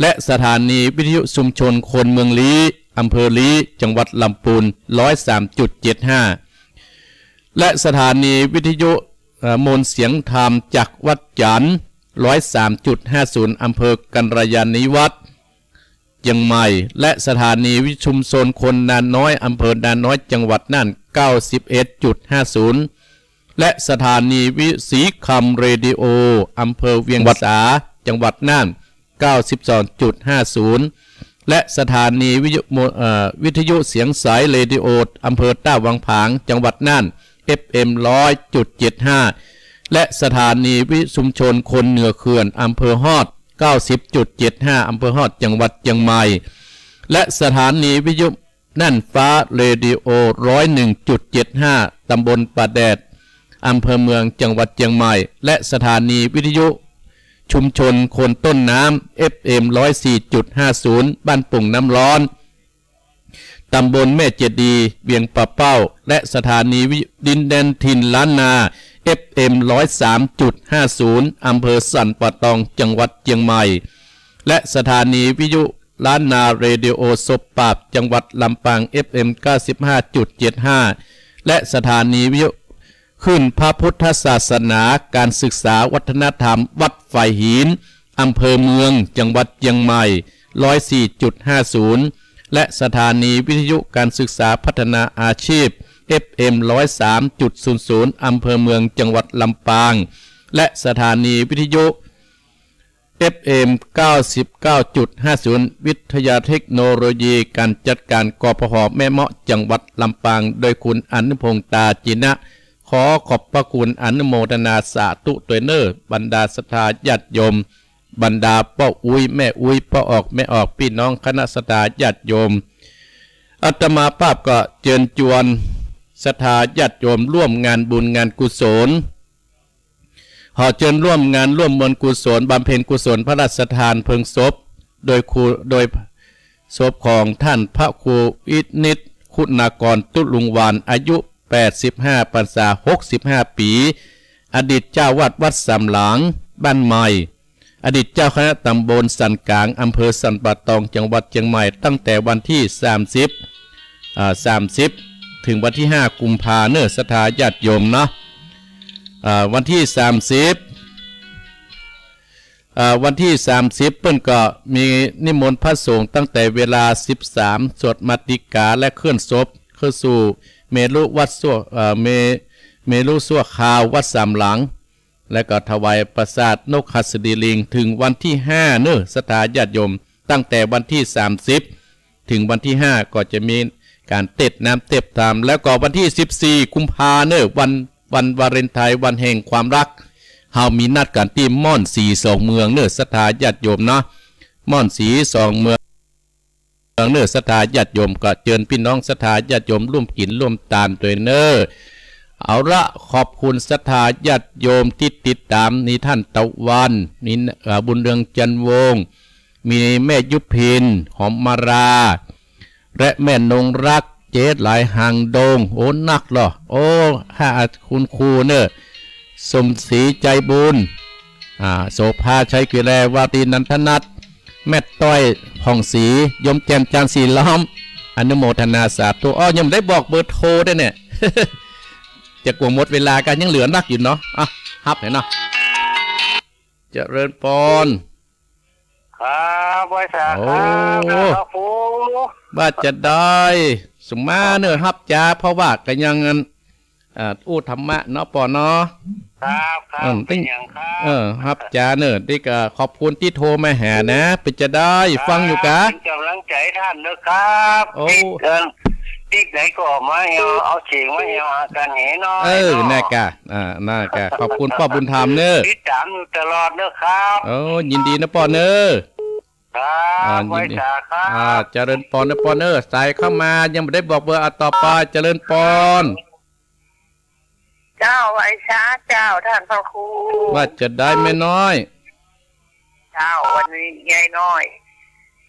และสถานีวิทยุชุมชนคนเมืองลี้ อำเภอลี้ จังหวัดลำปูน ร้อยสามจุดเจ็ดห้า และสถานีวิทยุ เอ่อ มนต์เสียงธรรมจากวัดจันทร์ ร้อยสามจุดห้าศูนย์ อำเภอกัลยาณิวัฒน์ เจียงใหม่ และสถานีวิทยุชุมชนคนนาน้อย อำเภอนาน้อย จังหวัดน่าน เก้าสิบเอ็ดจุดห้าศูนย์ และสถานีวิทยุสีคำเรดิโอ อำเภอเวียงสา จังหวัดน่าน เก้าสิบสองจุดห้าศูนย์ และสถานีวิทยุโม เอ่อ วิทยุเสียงใสเรดิโอ อำเภอต้าวังผาง จังหวัดน่าน เอฟเอ็ม ร้อยจุดเจ็ดห้า และสถานีวิทยุชุมชนคนเหนือเขื่อน อำเภอฮอด เก้าสิบจุดเจ็ดห้า อำเภอฮอด จังหวัดเจียงใหม่ และสถานีวิทยุ น่านฟ้าเรดิโอ ร้อยหนึ่งจุดเจ็ดห้า ตำบลป่าแดด อำเภอเมือง จังหวัดเจียงใหม่ และสถานีวิทยุชุมชนคนต้นน้ำ เอฟเอ็ม ร้อยสี่จุดห้าศูนย์ บ้านโป่งน้ำร้อน ตำบลแม่เจดีย์ เวียงป่าเป้า และสถานีวิทยุดินแดนถิ่นล้านนา เอฟเอ็ม ร้อยสามจุดห้าศูนย์ อำเภอสันป่าตอง จังหวัดเจียงใหม่ และสถานีวิทยุ ล้านนาเรดิโอสบปราบ จังหวัดลำปาง เอฟเอ็ม เก้าสิบห้าจุดเจ็ดห้า และสถานีวิทยุคลื่นพระพุทธศาสนา การศึกษาวัฒนธรรม วัดฝายหิน อำเภอเมือง จังหวัดเจียงใหม่ ร้อยสี่จุดห้าศูนย์ และสถานีวิทยุการศึกษาพัฒนาอาชีพ เอฟเอ็ม ร้อยสามจุดศูนย์ศูนย์ อำเภอเมือง จังหวัดลำปาง และสถานีวิทยุ เอฟเอ็ม เก้าสิบเก้าจุดห้าศูนย์ วิทยาเทคโนโลยีการจัดการ กปภ แม่เมาะ จังหวัดลำปาง โดยคุณอนุพงษ์ ตาจินะ ขอขอบพระคุณอนุโมทนาสาธุตวยเน่อ บรรดาศรัทธาญาติโยม บรรดาป้ออุ๊ยแม่อุ๊ย ป้อออกแม่ออก ปี้น้องคณะศรัทธาญาติโยม อาตมาภาพก็เจิญจวนศรัทธาญาติโยมร่วมงานบุญงานกุศล ขอเจิญร่วมงานร่วมมวลกุศลบำเพ็ญกุศลพระราชทานเพลิงศพ โดยครู โดยศพของท่านพระครูวินิจคุณากร ตุลุงวาน อายุแปดสิบห้าพรรษา หกสิบห้าปี๋ อดีตเจ้าวัดวัดสามหลาง บ้านใหม่ อดีตเจ้าคณะตำบลสันกลาง อำเภอสันป่าตอง จังหวัดเจียงใหม่ ตั้งแต่วันตี้สามสิบ อ่า สามสิบ เถิงวันตี้ห้ากุมภาเน่อ ศรัทธาญาติโยมเนาะ อ่า วันตี้สามสิบ อ่า วันตี้สามสิบเปิ้นก็มีนิมนต์พระสงฆ์ตั้งแต่เวลาสิบสาม สวดมาติกาและเคลื่อนศพเข้าสู่เมรุวัดซั่ว เอ่อ เม เมรุซั่วคราววัดสามหลัง และก็ถวายประสาทนกหัสดีลิง เถิงวันตี้ห้าเน่อ ศรัทธาญาติโยม ตั้งแต่วันตี้สามสิบ เถิงวันตี้ห้าก็จะมีก๋านเตศน้ำเตศทาน แล้วก็วันตี้สิบสี่กุมภาเน่อ วัน วันวาเลนไทน์ วันแห่งความฮัก เฮามีนัดกั๋นตี้ม่อนสีสองเมืองเน่อ ศรัทธาญาติโยมเนาะ ม่อนสีสองเมืองเน่อ ศรัทธาญาติโยม ก็เจิญปี้น้องศรัทธาญาติโยมร่วมกิ๋นร่วมตานตวยเน่อ เอาละ ขอบคุณศรัทธาญาติโยมตี้ติดต๋าม มีต้านตะวัน มี เอ่อ บุญเรือง จันทร์วงศ์ มีแม่ยุพิน หอมมาลา และแม่นงรัก เจ๊หลายหางดง โอ้ นักลอ โอ้ ห้า คุณครูเน่อ สมศรี ใจบุญ อ่า โสภา ชัยกิเล วารี นันทนัท แม่ต้อย ผ่องศรี ยมแจ่ม จานสีล้อม อนุโมทนาสาธุ อ้อ ยังบ่ได้บอกเบอร์โทรด้วยเนี่ย จะกั๋วหมดเวลากั๋น ยังเหลือนักอยู่เนาะ อ่ะ ฮับหน่อยเนาะ เจริญปอน ครับ ไหว้สา โอ้ ครับ ครับผม ว่าจะได้ สุมาเน่อ ฮับจ๋า เพราะว่าก็ยังอัน เอ่อ อู้ธรรมะเนาะปอเนาะ ครับ ครับ เออ เป๋นหยังครับ เออ ฮับจ๋าเน่อ ตี้ก็ขอบคุณตี้โทรมาหานะ เป๋นจะได้ ครับ ฟังอยู่กา เป๋นก๋ำลังใจ๋ต้านเน่อครับ โอ้ ตี้ เอ่อ ตี้ไหนก็มาแอ่ว เอาเสียงมาแอ่วหากั๋นแหน้อย เออ เนาะ น่ากา อ่า น่ากา ขอบคุณป้อบุญธรรมเน่อ ติดต๋ามอยู่ตลอดเน่อครับ โอ้ ยินดีนะป้อเน่อ ครับ อ่า ไหว้สาครับ อ่า เจริญปอนนะปอนเน่อ สายเข้ามายังบ่ได้บอกเบอร์ อ่ะ ต่อไป เจริญปอน เจ้า ไหว้สาเจ้า ต้านพระครู ว่าจะได้แม่น้อย เจ้า วันนี้ยายน้อย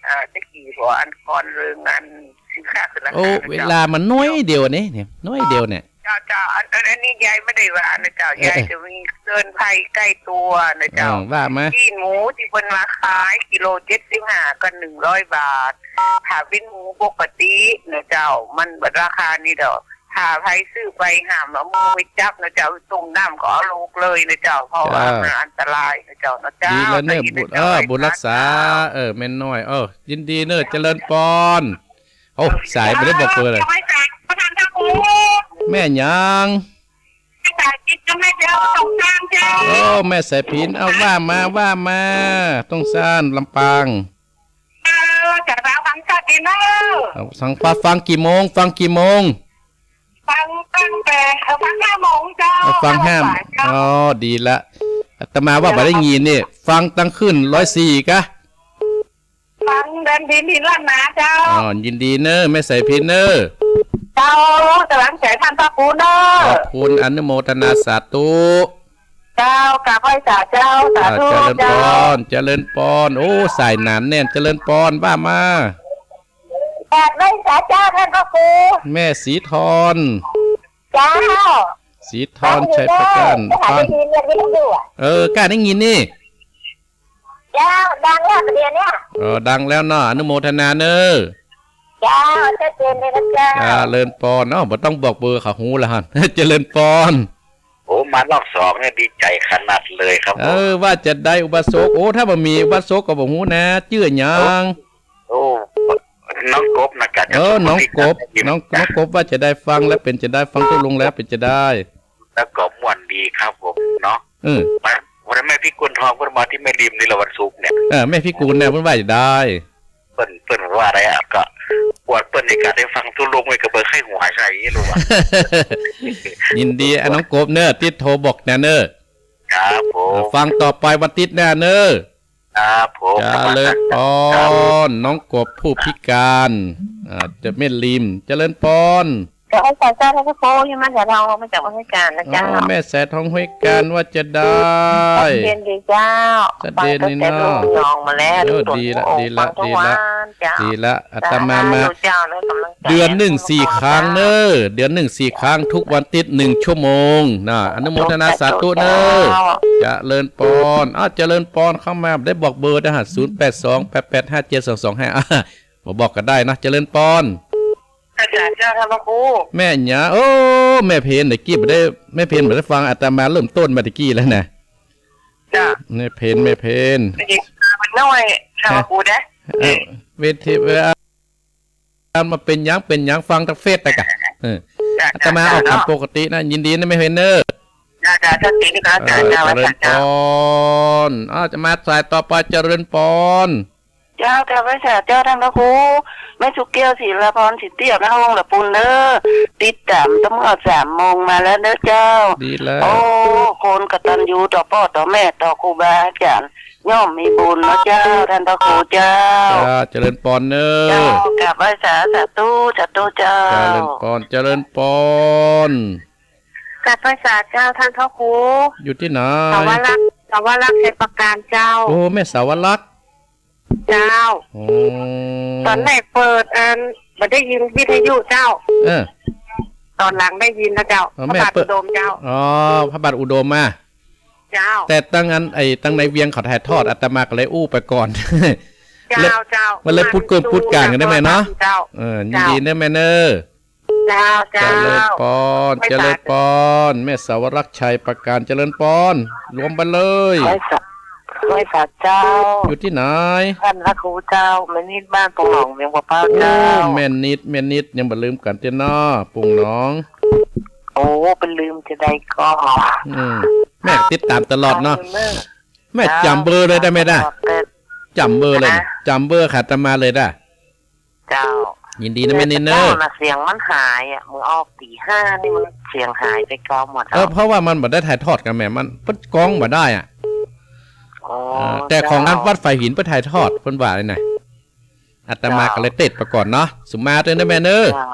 อ่า ตะกี้บอกอันก่อนเรื่องอันสินค้าขึ้นราคา โอ้ เจ้า เวลามันน้อยเดียวนี่ เนี่ย น้อยเดียวเนี่ย เจ้า เจ้า อัน อัน อันนี้ยายบ่ได้ว่านะเจ้า เออ ยายจะมีเตือนภัยใก้ตั๋วนะเจ้า เออ ว่ามา ซี้นหมูตี้เปิ้นว่าขายกิโลเจ็ดสิบห้ากับหนึ่งร้อยบาท ถ้าเป๋นหมูปกตินะเจ้า มันบ่ราคานี้ดอก ถ้าใผซื้อไปห้ามเอามือไปจับนะเจ้า ต้มน้ำก็เอาลูกเลยนะเจ้า เพราะว่า เจ้า มันอันตรายนะเจ้า นะเจ้า ดีแล้วเน่อ ได้ยินนะเจ้า บุญ เออ ไหว้สา บุญรักษา เจ้า เออ แม่น้อย เออ ยินดีเน่อ เจริญปอน โอ้ สายบ่ได้บอกเบอร์เลย เจ้า ไหว้สา พระท่านเจ้าครู แม่หยัง แม่สายพิน เจ้า แม่เจ้า ตรงกลางเจ้า โอ้ แม่สายพิน เอาว่ามา ว่ามา ตรงซาน ลำปาง เออ จะฟัง ฟังสดดีเน่อ เอา ฟัง ฟังกี่โมง ฟังกี่โมง ฟังตั้งแต่ เออ ฟังห้าโมงเจ้า เอา ฟังห้า บ่ายเจ้า อ๋อ ดีละ อาตมาว่าบ่ได้ยินนี่ ฟังตังขึ้นร้อยสี่กะ ฟังเดินดินดินล้านนาเจ้า อ๋อ ยินดีเน่อ แม่สายพินเน่อ เจ้า ก๋ำลังใจ๋ต้านพระครูเน่อ ขอบคุณ อนุโมทนาสาธุ เจ้า กราบไหว้สาเจ้า สาธุ อ่า เจริญปอน เจ้า เจริญปอน โอ้ สายหนานแน่น เจริญปอน ว่ามา กราบไหว้สาเจ้าต้านพระครู แม่ศรีทร เจ้า ศรีทร ชัยประการ ฟังอยู่เน่อ ได้ยิน ได้ยินอยู่อะ เออ ก้าได้ยินนี่ เจ้า ดังแล้วเดี๋ยวเนี้ย เออ ดังแล้วเนาะ อนุโมทนาเน่อ เจ้า ชัดเจนเลยนะเจ้า เจริญปอน เอ้า บ่ต้องบอกเบอร์ เขาฮู้แล้วหั่น เจริญปอน โอ้ มารอบสองเนี่ยดีใจ๋ขนาดเลยครับผม เออ ว่าจะได้อุบาสก โอ้ ถ้าบ่มีอุบาสกก็บ่ฮู้นะ จื้อหยัง โอ้ น้องกบนะกะ เออ น้องกบ น้อง น้องกบว่าจะได้ฟังแล้วเป๋นจะได้ ฟังตกลงแล้วเป๋นจะได้ แล้วก็ม่วนดีครับผมเนาะ เออ มา วันนั้นแม่พิกุลทองเปิ้นมาตี้แม่ริมนี่ละวันศุกร์เนี่ย เออ แม่พิกุลเนี่ยเปิ้นว่าจะได้ เปิ้น เปิ้นว่าอะไรอะ ก็ปวดเปิ้นในก๋านได้ฟังตกลงไว้ก็เบิ่งไข้หัวใส่รู้ว่า ยินดี อ่ะ น้องกบเน่อ ตี้โทรบอกนะเน่อ ครับผม อ่ะ ฟังต่อไปวันอาทิตย์หน้าเน่อ ครับผม เจริญปอน น้องกบผู้พิการ อ่า จะแม่ริม เจริญปอน เจ้า ไหว้สาเจ้า พระครู อยู่มาจากทอง มาจากวัดห้วยกาญนะเจ้า อ๋อ แม่สายทองห้วยกาญว่าจะได้ ชัดเจนดีเจ้า ชัดเจนดีเนาะ ฟังตั้งแต่รุ่นยองมาแล้ว เออ ดีละ ดีละ ฟังทุกวันเจ้า ดีละ ดีละ อาตมามา สาธุเจ้า ให้กำลังใจ เดือนหนึ่งสี่ครั้งเน่อ เดือนหนึ่งสี่ครั้ง ทุกวันอาทิตย์หนึ่งชั่วโมงนะ อนุโมทนาสาธุเน่อ เจ้า เจริญปอน อ้าว เจริญปอน เข้ามา ได้บอกเบอร์นะฮะ ศูนย์แปดสอง แปดแปดห้าเจ็ดสองสองห้า อ่ะ มาบอกก็ได้นะ เจริญปอน อาจารย์เจ้า ท่านพระครู แม่หยัง โอ้ แม่เพนตะกี้บ่ได้ แม่เพนบ่ได้ฟังอาตมาเริ่มต้นมาตะกี้แล้วนะ เจ้า แม่เพ็ญ แม่เพ็ญ เด็กมันน้อย เจ้า ฮะ ครูนะ เอ่อ เวที เวลามันเป๋นหยัง เป๋นหยัง ฟังตางเฟซไปก่ะ เออ เจ้า อาตมา เจ้า ออกต๋าม เจ้า ปกตินะ ยินดีนะแม่เพ็ญเน่อ เจ้า เจ้า สตินี่ก็ เอ่อ เจ้า เจ้า เจริญ เจ้า ปอน อ้าว จะมาสายต่อไป เจริญปอน เจ้า เจ้า ไหว้สาเจ้าท่านพระครู แม่สุกแก้ว ศิลาพร สิทธิอำนาจ วงศ์ละปูนเน่อ ติดต๋ามตั้งแต่สามโมงมาแล้วเน่อเจ้า ดีแล้ว โอ้ คนกตัญญูต่อป้อต่อแม่ต่อครูบาอาจ๋ารย์ ย่อมมีบุญเนาะเจ้า ท่านพระครูเจ้า เจ้า เจริญปอนเน่อ เจ้า กราบไหว้สา สาธุ สาธุเจ้า เจริญปอน เจริญปอน กราบไหว้สาเจ้าท่านพระครู อยู่ตี้ไหน สาวรักษ์ สาวรักษ์ชัยประการเจ้า โอ้ แม่สาวรักษ์ เจ้า โอ้ ต๋อนแรกเปิดอัน บ่ได้ยินวิทยุเจ้า เออ ต๋อนหลังได้ยินแล้วเจ้า อ๋อ พระบาท แม่เปิด อุดมเจ้า อ๋อ พระบาทอุดมมา เจ้า แต่ตังอัน ไอ้ตังในเวียงเขาถ่ายทอด อาตมาก็เลยอู้ไปก่อน เจ้า เจ้า มันเลยพูดเกินพูดกลางกันได้ไหมเนาะ เจ้า เออ ยินดีเน่อแม่เน่อ เจ้า เจ้า เจริญปอน ไหว้สา เจริญปอน แม่สาวรักษ์ชัยประการ เจริญปอน รวมไปเลย ไหว้สา ไหว้สาเจ้า อยู่ตี้ไหน ท่านพระครูเจ้า แม่นิด บ้านปงหนอง เวียงป่าเป้า โอ้ เจ้า แม่นิด แม่นิด ยังบ่ลืมกั๋นเตี้ยเนาะ ปงหนอง โอ้ บ่ลืมจะได้ก่อ อืม แม่ติดต๋ามตลอดเนาะ แม่จ๋ำเบอร์เลยได้ไหมล่ะ จ๋ำเบอร์เลย ฮะ จ๋ำเบอร์อาตมาเลยได้ เจ้า ยินดีนะแม่นิดเน่อ แต่เจ้าน่ะเสียงมันหายอะ เมื่อออกตีห้านี่มันเสียงหายไปเก่าหมด เออ แล้ว เพราะว่ามันบ่ได้ถ่ายทอดกั๋นแหม มันเปิ้นกองบ่ได้อะ อ๋อ เออ แต่ของ เจ้า อันวัดฝายหินเปิ้นถ่ายทอด เปิ้นว่าเลยนะ อาตมา เจ้า ก็เลยเตะไปก่อนเนาะ สุมาเต้อเน่อแม่เน่อ เจ้า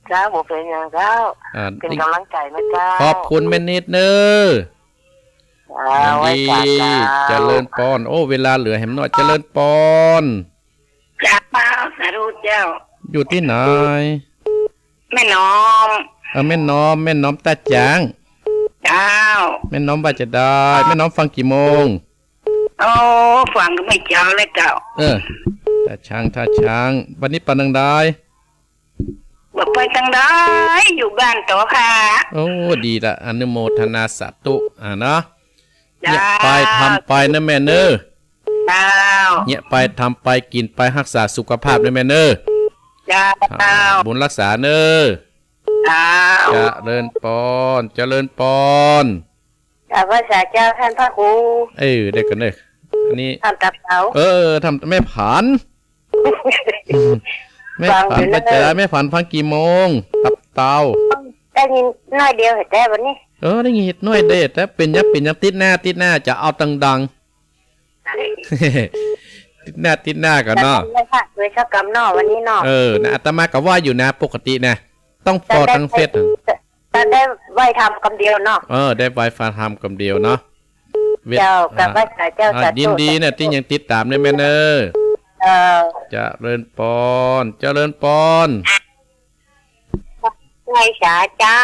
เจ้า บ่เป๋นหยังเจ้า อ่า เป๋นก๋ำลังใจ๋นะเจ้า ขอบคุณแม่นิดเน่อ เจ้า ยินดี ไหว้สาเจ้า เจริญปอน โอ้ เวลาเหลือแหมน้อย เจริญปอน เจ้า สาธุเจ้า อยู่ตี้ไหน แม่น้อม เออ แม่น้อม แม่น้อมต้าจ๊าง เจ้า แม่น้อมว่าจะได้ แม่น้อมฟังกี่โมง โอ้ ฟังก็ไม่เจ้าเลยเจ้า เออ ต้าจ๊าง ต้าจ๊าง วันนี้ไปตางใด บ่ไปตางใด อยู่บ้านต่อค่ะ โอ้ ดีละ อนุโมทนาสาธุ อ่าเนาะ เจ้า เยียะไปทำไปเน่อแม่เน่อ เจ้า เยียะไปทำไป กิ๋นไป ฮักษาสุขภาพเน่อแม่เน่อ เจ้า อ่า บุญฮักษาเน่อ เจ้า เจริญปอน เจริญปอน กราบไหว้สาเจ้าท่านพระครู เออ เดี๋ยวก่อนเน่อ อันนี้ ท่านตับเต๋า เออ ท่านแม่ผาน แม่ผาน ฟังอยู่เน่อ ไปเจอแม่ผานฟังกี่โมง ตับเต๋า ได้ยินน้อยเดียวแต๊วันนี้ เออ ได้ยินน้อยเดียวแต๊ เป๋นหยัง เป๋นหยัง ติ๊ดหน้า ติ๊ดหน้า จะเอาดังๆ ติ๊ดหน้า ติ๊ดหน้าก่อนเนาะ แล้วก็ไหว้พระด้วยสักกำเนาะวันนี้เนาะ เออ นะ อาตมาก็ไหว้อยู่นะ ปกตินะ ต้องปอตังเฟซ แต่ได้ไหว้ธรรมกำเดียวเนาะ เออ ได้ไหว้พระธรรมกำเดียวเนาะ เจ้า กราบไหว้สาเจ้า อ่า สาธุ ยินดีนะ ตี้ยังติดต๋ามเน่อแม่เน่อ เออ เจริญปอน เจริญปอน ไหว้สาเจ้า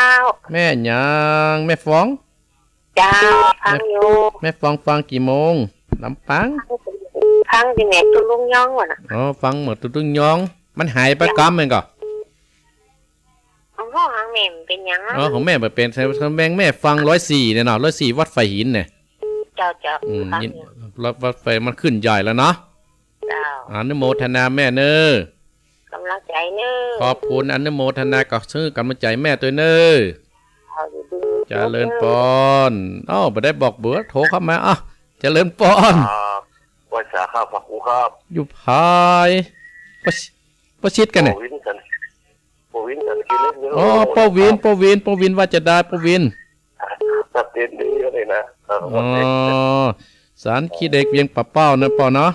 แม่หยัง แม่ฟอง เจ้า ฟังอยู่ แม่ แม่ฟองฟังกี่โมง ลำปาง ฟังตี้แม่ตุ๊ลุงยองวะนะ อ๋อ ฟังแม่ตุ๊ลุงยอง มันหายไปกำแม่นก่อ อ๋อ ของแม่มันเป๋นหยังอะ อ๋อ ของแม่มันเป๋น แสดงแม่ฟังร้อยสี่เนี่ยเนาะ ร้อยสี่วัดฝายหินเนี่ย เจ้า เจ้า อืม ฟังอยู่ วัด วัดฝายมันขึ้นใหญ่แล้วเนาะ เจ้า อนุโมทนาแม่เน่อ ก๋ำลังใจ๋เน่อ ขอบคุณ อนุโมทนา ก็หื้อกำลังใจ๋แม่ตวยเน่อ เอาอยู่ดี เจริญปอน อ้าว บ่ได้บอกเบอร์ โทรเข้ามา อ้าว เจริญปอน ครับ ไหว้สาครับ พระครูครับ อยู่ภาย ประชิ- ประชิดกั๋นเนี่ย ป้อวินสัน ป้อวินสันติเล็กเน่อ อ๋อ ป้อวิน ป้อวิน ป้อวินว่าจะได้ ป้อวิน สเตนดีอะไรนะ เออ อ๋อ สันติเล็กเวียงป่าเป้านะป้อเนาะ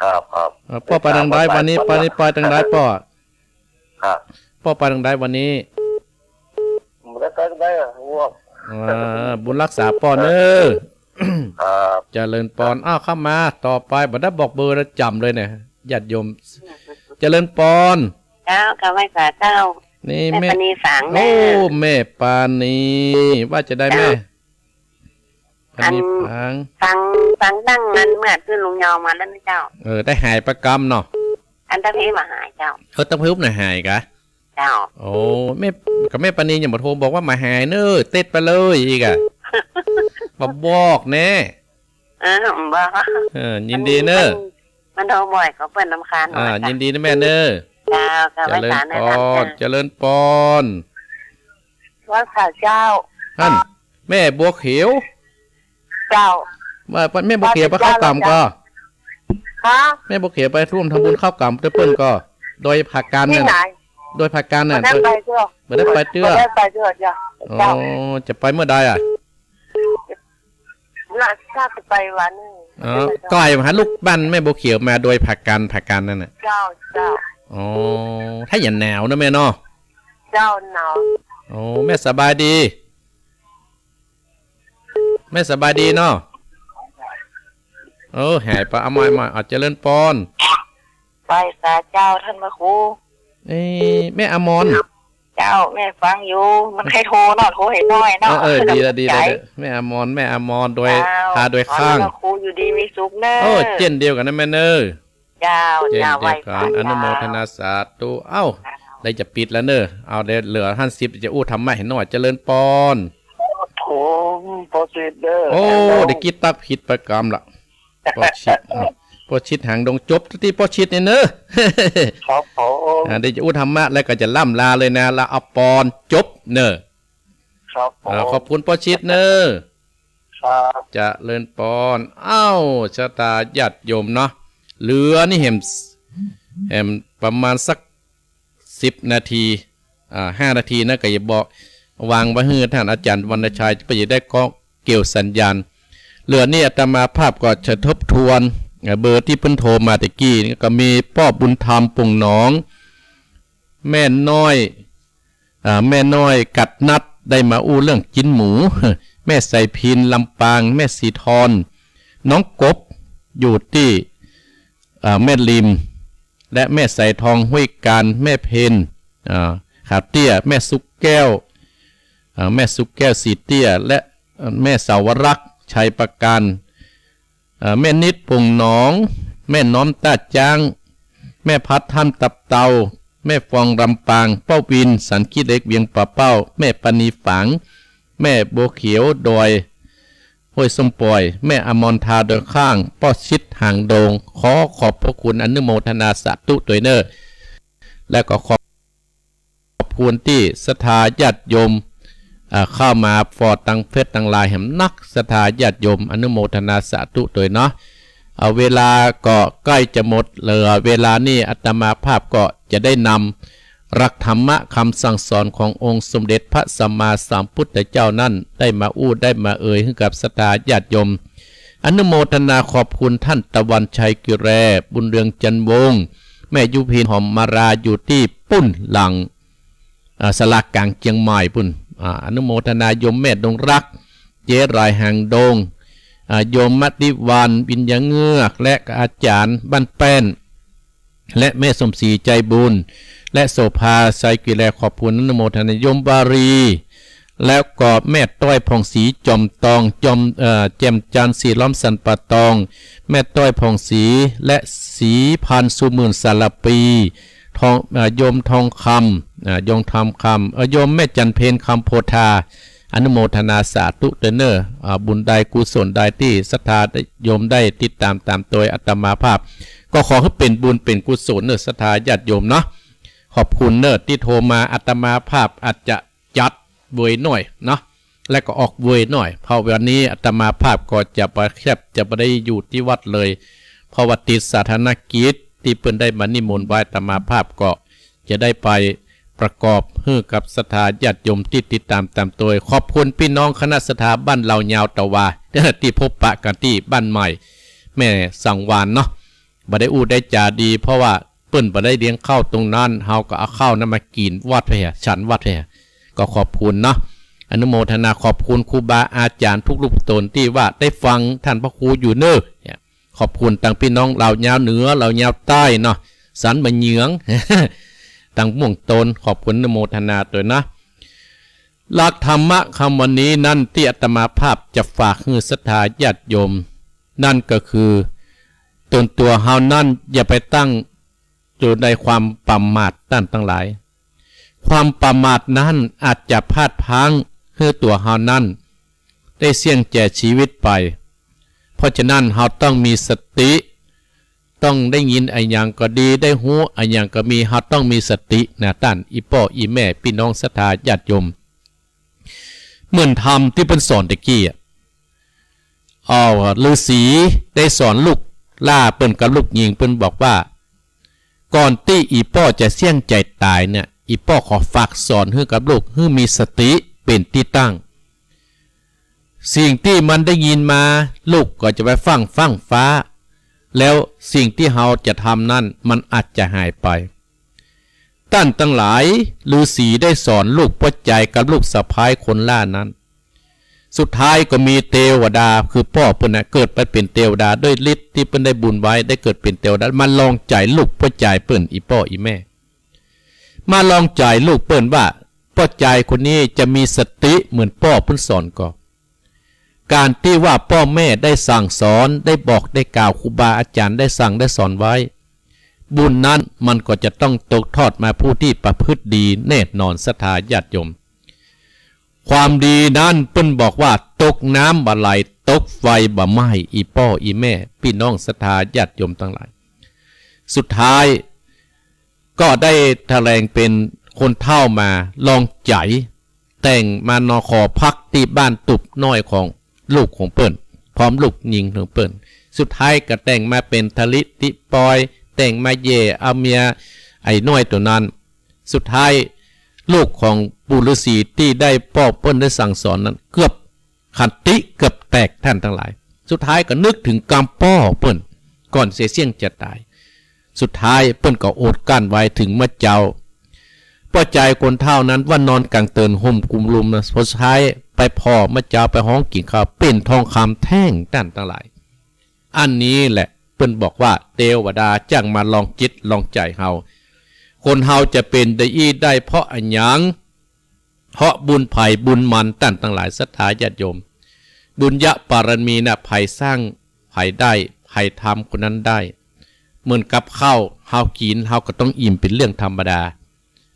ครับ ครับ เอ่อ ป้อไปตางใดวันนี้ ป้อไปตางใดป้อ ครับ ป้อไปตางใดวันนี้ บ่ได้ไปตางใดอะ ง่วง อ่า บุญฮักษาป้อเน่อ ครับ เจริญปอน อ้าว เข้ามา ต่อไป บ่ได้บอกเบอร์แล้วจ๋ำเลยเนี่ย ญาติโยม เจริญปอน เจ้า กราบไหว้สาเจ้า นี่ แม่ แม่ปานีฝางเน่อ โอ้ แม่ปานี ว่าจะได้แม่ เจ้า อันนี้ อันฟัง ฟัง ฟังตั้งนั้นเมื่อตี้ลุงยองมาแล้วนะเจ้า เออ ได้หายไปกำเนาะ อันตะเพบ่หายเจ้า เออ ตะเพน่ะหายกะ เจ้า โอ้ แม่ กับแม่ปานียังบ่โทรบอกว่าบ่หายเน่อ เต็ดไปเลยอีกอะ บ่บอกแน่ เออ บ่ เออ ยินดีเน่อ มัน มันโทรบ่อย ก็เปิ้นรำคาญ อ่า ว่าจ้ะ ยินดีนะแม่เน่อ เจ้า เจ้า เจริญปอน ไหว้สาเน่อ เจ้า เจริญปอน ไหว้สาเจ้า อั้น แม่บัวเขียว เจ้า ว่า แม่บัวเขียวไปเข้ากล่ำก่อ ฮะ แม่บัวเขียวไปร่วมทำบุญเข้ากล่ำตวยเปิ้นก่อ ดอยผากัน ตี้ นั่น ไหน ดอยผากันน่ะ บ่ได้ไปเตื้อ บ่ได้ไปเตื้อ บ่ได้ไปเตื้อเจ้า อ๋อ เจ้า จะไปเมื่อใดอะ น่า น่าจะไปวันหนึ่ง อ๋อ ไม่ได้ไป ไก๋มาหาลูกบ้านแม่บัวเขียวมาดอยผากัน ผากันนั่นน่ะ เจ้า เจ้า อ๋อ ถ้าอย่างหนาวนะแม่เนาะ เจ้า หนาว อ๋อ แม่สบายดี แม่สบายดีเนาะ เออ หายไป เอาใหม่ ใหม่ อ่ะ เจริญปอน ไหว้สาเจ้าต้านพระครู เอ๊ะ แม่อมร เจ้า แม่ฟังอยู่ มันใค่โทรเนาะ โทรหื้อน้อยเนาะ เออ เออ ดีละ ดีละ เออ แม่อมร แม่อมร ดอย เจ้า ผาดอยข้าง ขอหื้อพระครูอยู่ดีมีสุขเน่อ เออ เจ้นเดียวกั๋นนะแม่เน่อ เจ้า เจ้น เจ้า เดียวกั๋น ไหว้สา อนุโมทนาสาธุ เจ้า เอ้า เจ้า ได้จะปิดแล้วเน่อ เอา เดี๋ยวเหลือห้าสิบ จะอู้ธรรมะหื้อหน่อย เจริญปอน ผม ป้อชิดเน่อ โอ้ ได้กิตตับผิดประกำละ ป้อชิด อ้าว ป้อชิดหางดง จบตี้ป้อชิดนี่เน่อ ครับผม อ่า เดี๋ยวจะอู้ธรรมะแล้วก็จะล่ำลาเลยนะ ละ อภรณ์ จบเน่อ ครับผม อ่า ขอบคุณป้อชิดเน่อ ครับ เจริญปอน อ้าว ศรัทธาญาติโยมเนาะ เหลือนี่แหม แหมประมาณสัก สิบนาที อ่า ห้านาทีนะ ก็อย่าบอก วางไว้หื้อต้านอาจ๋ารย์วรรณชัย เปื้อจะได้เกาะเกี่ยวสัญญาณ เหลือนี่อาตมาภาพก็จะทบทวน เอ่อ เบอร์ตี้เปิ้นโทรมาตะกี้นี่ ก็มีป้อบุญธรรม ป่งหนอง แม่น้อย อ่า แม่น้อยกัดนัด ได้มาอู้เรื่องจิ๊นหมู แม่ไสพิน ลำปาง แม่ศรีทร น้องกบ อยู่ตี้ อ่า แม่ริม และแม่ไสทอง ห้วยกาญ แม่เพญ อ่า ขาวเตี้ย แม่สุกแก้ว อ่า แม่สุกแก้ว สีเตี้ย และ เอ่อ แม่สาวรักษ์ ชัยประการ เอ่อ แม่นิด ป่งหนอง แม่น้อม ต้าจ๊าง แม่พัด ถ้ำตับเตา แม่ฟอง ลำปาง ป้อวิน สันขี้เหล็ก เวียงป่าเป้า แม่ปานี ฝาง แม่บัวเขียว ดอย ห้วยส้มป่อย แม่อมร ทาดอยข้าง ป้อชิดหางดง ขอขอบพระคุณ อนุโมทนาสาธุตวยเน่อ และก็ขอบคุณตี้ศรัทธาญาติโยม อ่า เข้ามาฟอร์ดตังเฟซตังไลน์แหมนัก ศรัทธาญาติโยม อนุโมทนาสาธุตวยเนาะ อ่า เวลาก็ใก้จะหมด เหลือเวลานี่อาตมาภาพก็จะได้นำ หลักธรรมะคำสั่งสอนขององค์สมเด็จพระสัมมาสัมพุทธเจ้านั้น ได้มาอู้ได้มาเอ่ยหื้อกับศรัทธาญาติโยม อนุโมทนาขอบคุณต้านตะวันชัย กิแร บุญเรือง จันทร์วงศ์ แม่ยุพิน หอมมาลา อยู่ตี้ปุ้นหลัง อ่า ศาลากลางเจียงใหม่ปุ้น อ่า อนุโมทนาโยมแม่ดงรัก เจ๊หลายหางดง อ่า โยมมติวรรณ วิญญาเงือก และอาจ๋ารย์บ้านแป้น และแม่สมศรี ใจบุญ และโสภา ไซกิแล ขอบคุณอนุโมทนา โยมวารี แล้วก็แม่ต้อย ผ่องศรี จอมตอง จอม เอ่อ แจ่มจันทร์ ศรีล้อม สันป่าตอง แม่ต้อย ผ่องศรี และศรีพันธุ์ สุหมื่น สารปี ทอง เอ่อ โยมทองคำ อ่า โยมทองคำ เอ่อ โยมแม่จันเพ็ญ คำโพธา อนุโมทนาสาธุตวยเน่อ อ่า บุญใดกุศลใดตี้ศรัทธาโยมได้ติดต๋ามต๋ามตวยอาตมาภาพ ก็ขอหื้อเป๋นบุญเป๋นกุศลเน่อศรัทธาญาติโยมเนาะ ขอบคุณเน่อตี้โทรมา อาตมาภาพอาจจะจัดเวยหน่อยเนาะ และก็ออกเวยหน่อย เพราะวันนี้อาตมาภาพก็จะบ่แคบ จะบ่ได้อยู่ตี้วัดเลย เพราะว่าติดสถานกิจตี้เปิ้นได้มานิมนต์ไว้ อาตมาภาพก็ จะได้ไปประกอบหื้อกับศรัทธาญาติโยมตี้ติดต๋ามต๋ามตวย ขอบคุณปี้น้องคณะศรัทธาบ้านเหล่ายาวตะวา ตี้พบปะกั๋นตี้บ้านใหม่แม่สังวาลเนาะ บ่ได้อู้ได้จ๋าดี เพราะว่าเปิ้นบ่ได้เลี้ยงข้าวตรงนั้น เฮาก็เอาข้าวนั้นมากิ๋นวัดไปอะ ฉันวัดไปอะ ก็ขอบคุณเนาะ อนุโมทนาขอบคุณครูบาอาจ๋ารย์ทุกรูปตนตี้ว่าได้ฟังต้านพระครูอยู่เน่อ ขอบคุณตังปี้น้องเหล่ายาวเหนือ เหล่ายาวใต้เนาะ สันบ่าเหยือง ตังม่วงตน ขอบคุณอนุโมทนาตวยนะ หลักธรรมะคำวันนี้นั้นตี้อาตมาภาพจะฝากหื้อศรัทธาญาติโยม นั่นก็คือ ตนตั๋วเฮานั้นอย่าไปตั้งอยู่ในความประมาทต้านตังหลาย ความประมาทนั้นอาจจะพลาดพลั้งหื้อตั๋วเฮานั้น ได้เสี้ยงแก่ชีวิตไป เพราะฉะนั้นเฮาต้องมีสติ ต้องได้ยินอะหยังก็ดี ได้ฮู้อะหยังก็มี เฮาต้องมีสตินะต้าน อี่ป้ออี่แม่ ปี้น้องศรัทธาญาติโยม เหมือนธรรมตี้เปิ้นสอนตะกี้อะ เอา ฤๅษีได้สอนลูกหล้าเปิ้นกับลูกญิง เปิ้นบอกว่า ก่อนตี้อี่ป้อจะเสี้ยงใจ๋ต๋ายเนี่ย อี่ป้อขอฝากสอนหื้อกับลูก หื้อมีสติเป๋นตี้ตั้ง สิ่งตี้มันได้ยินมา ลูกก็จะไปฟั่งฟั่งฟ้า แล้วสิ่งตี้เฮาจะทำนั้นมันอาจจะหายไป ต้านตังหลาย ฤๅษีได้สอนลูกป้อจายกับลูกสะใภ้คนหล้านั้น สุดท้ายก็มีเตวดา คือป้อเปิ้นน่ะ เกิดไปเป๋นเตวดา ด้วยฤทธิ์ตี้เปิ้นได้บุญไว้ ได้เกิดเป๋นเตวดา มาลองใจ๋ลูกป้อจายเปิ้น อี่ป้ออี่แม่ มาลองใจ๋ลูกเปิ้นว่า ป้อจายคนนี้จะมีสติเหมือนป้อเปิ้นสอนก่อ ก๋านตี้ว่าป้อแม่ได้สั่งสอน ได้บอกได้กล่าว ครูบาอาจ๋ารย์ได้สั่งได้สอนไว้ บุญนั้นมันก็จะต้องตกทอดมาผู้ตี้ประพฤติดีแน่นอน ศรัทธาญาติโยม ความดีนั้นเปิ้นบอกว่า ตกน้ำบ่ไหล ตกไฟบ่ไหม้ อี่ป้ออี่แม่ ปี้น้องศรัทธาญาติโยมตังหลาย สุดท้าย ก็ได้แถลงเป๋นคนเฒ่ามาลองใจ๋ แต่งมานอนขอพักตี้บ้านตุ๊บน้อยของลูกของเปิ้น พร้อมลูกญิงของเปิ้น สุดท้ายก็แต่งมาเป๋นทะลิติปอย แต่งมาแหย่เอาเมียไอ้น้อยตั๋วนั้น สุดท้ายลูกของปู่ฤๅษีตี้ได้ป้อเปิ้นได้สั่งสอนนั้นเกือบ ขันติเกือบแตกต้านตังหลาย สุดท้ายก็นึกเถิงกำป้อเปิ้น ก่อนเสียเสี้ยงจะต๋าย สุดท้ายเปิ้นก็อดกลั้นไว้เถิงเมื่อเจ๊า ป้อจายคนเฒ่านั้นว่านอนก๋างเติ่นห่มกุมลุมนะ สุดท้ายไปผ่อเมื่อเจ๊าไปฮ้องกิ๋นข้าว เป๋นทองคำแท่งต้านตังหลาย อันนี้แหละเปิ้นบอกว่าเตวดาจ้างมาลองจิตลองใจ๋เฮา คนเฮาจะเป๋นได้อี้ได้เพราะอะหยัง เพราะบุญใผบุญมันต้านตังหลาย ศรัทธาญาติโยม บุญญะบารมีน่ะ ใผสร้างใผได้ ใผทำคนนั้นได้ เหมือนกับข้าว เฮากิ๋นเฮาก็ต้องอิ่มเป๋นเรื่องธรรมดา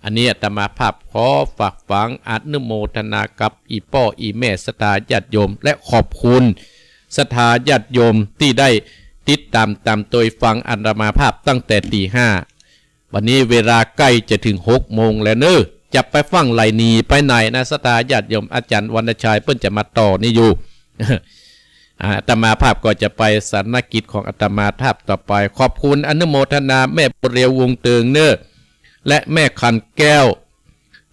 อันนี้อาตมาภาพขอฝากฝังอนุโมทนากับอี่ป้ออี่แม่ศรัทธาญาติโยม และขอบคุณศรัทธาญาติโยมตี้ได้ติดต๋ามต๋ามตวยฟังอาตมาภาพตั้งแต่ตี๋ห้า วันนี้เวลาใก้จะเถิงหกโมงแล้วเน่อ จะไปฟั่งไหลหนีไปไหนนะ ศรัทธาญาติโยม อาจ๋ารย์วรรณชัยเปิ้นจะมาต่อนี่อยู่ อาตมาภาพก็จะไปสานกิจของอาตมาภาพต่อไป ขอบคุณอนุโมทนาแม่บัวเรียววงเติงเน่อ และแม่ขันแก้ว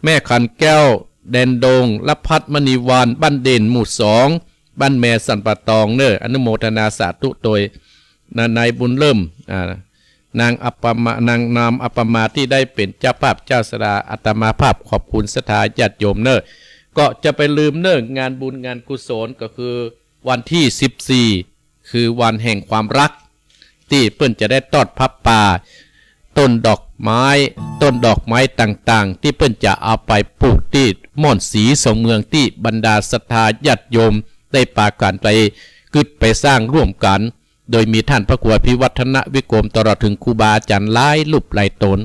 แม่ขันแก้ว แดนดง ละพัดมณีวรรณ บ้านเด่น หมู่สอง บ้านแม่สันป่าตองเน่อ อนุโมทนาสาธุตวย นายบุญเริ่ม อ่า นางอัปปมา นางนามอัปปมาตี้ได้เป๋นเจ้าภาพเจ้าศาลา อาตมาภาพขอบคุณศรัทธาญาติโยมเน่อ ก็จะไปลืมเน่อ งานบุญงานกุศลก็คือวันตี้สิบสี่ คือวันแห่งความฮัก ตี้เปิ้นจะได้ตอดผ้าป่า ต้นดอกไม้ ต้นดอกไม้ต่างๆ ตี้เปิ้นจะเอาไปปูกตี้ม่อนสีสองเมือง ตี้บรรดาศรัทธาญาติโยมได้ปากั๋นไปกึ๊ดไปสร้างร่วมกั๋น โดยมีต้านพระครูอภิวัฒนวิกรม ตลอดเถิงครูบาอาจ๋ารย์หลายรูปหลายต๋น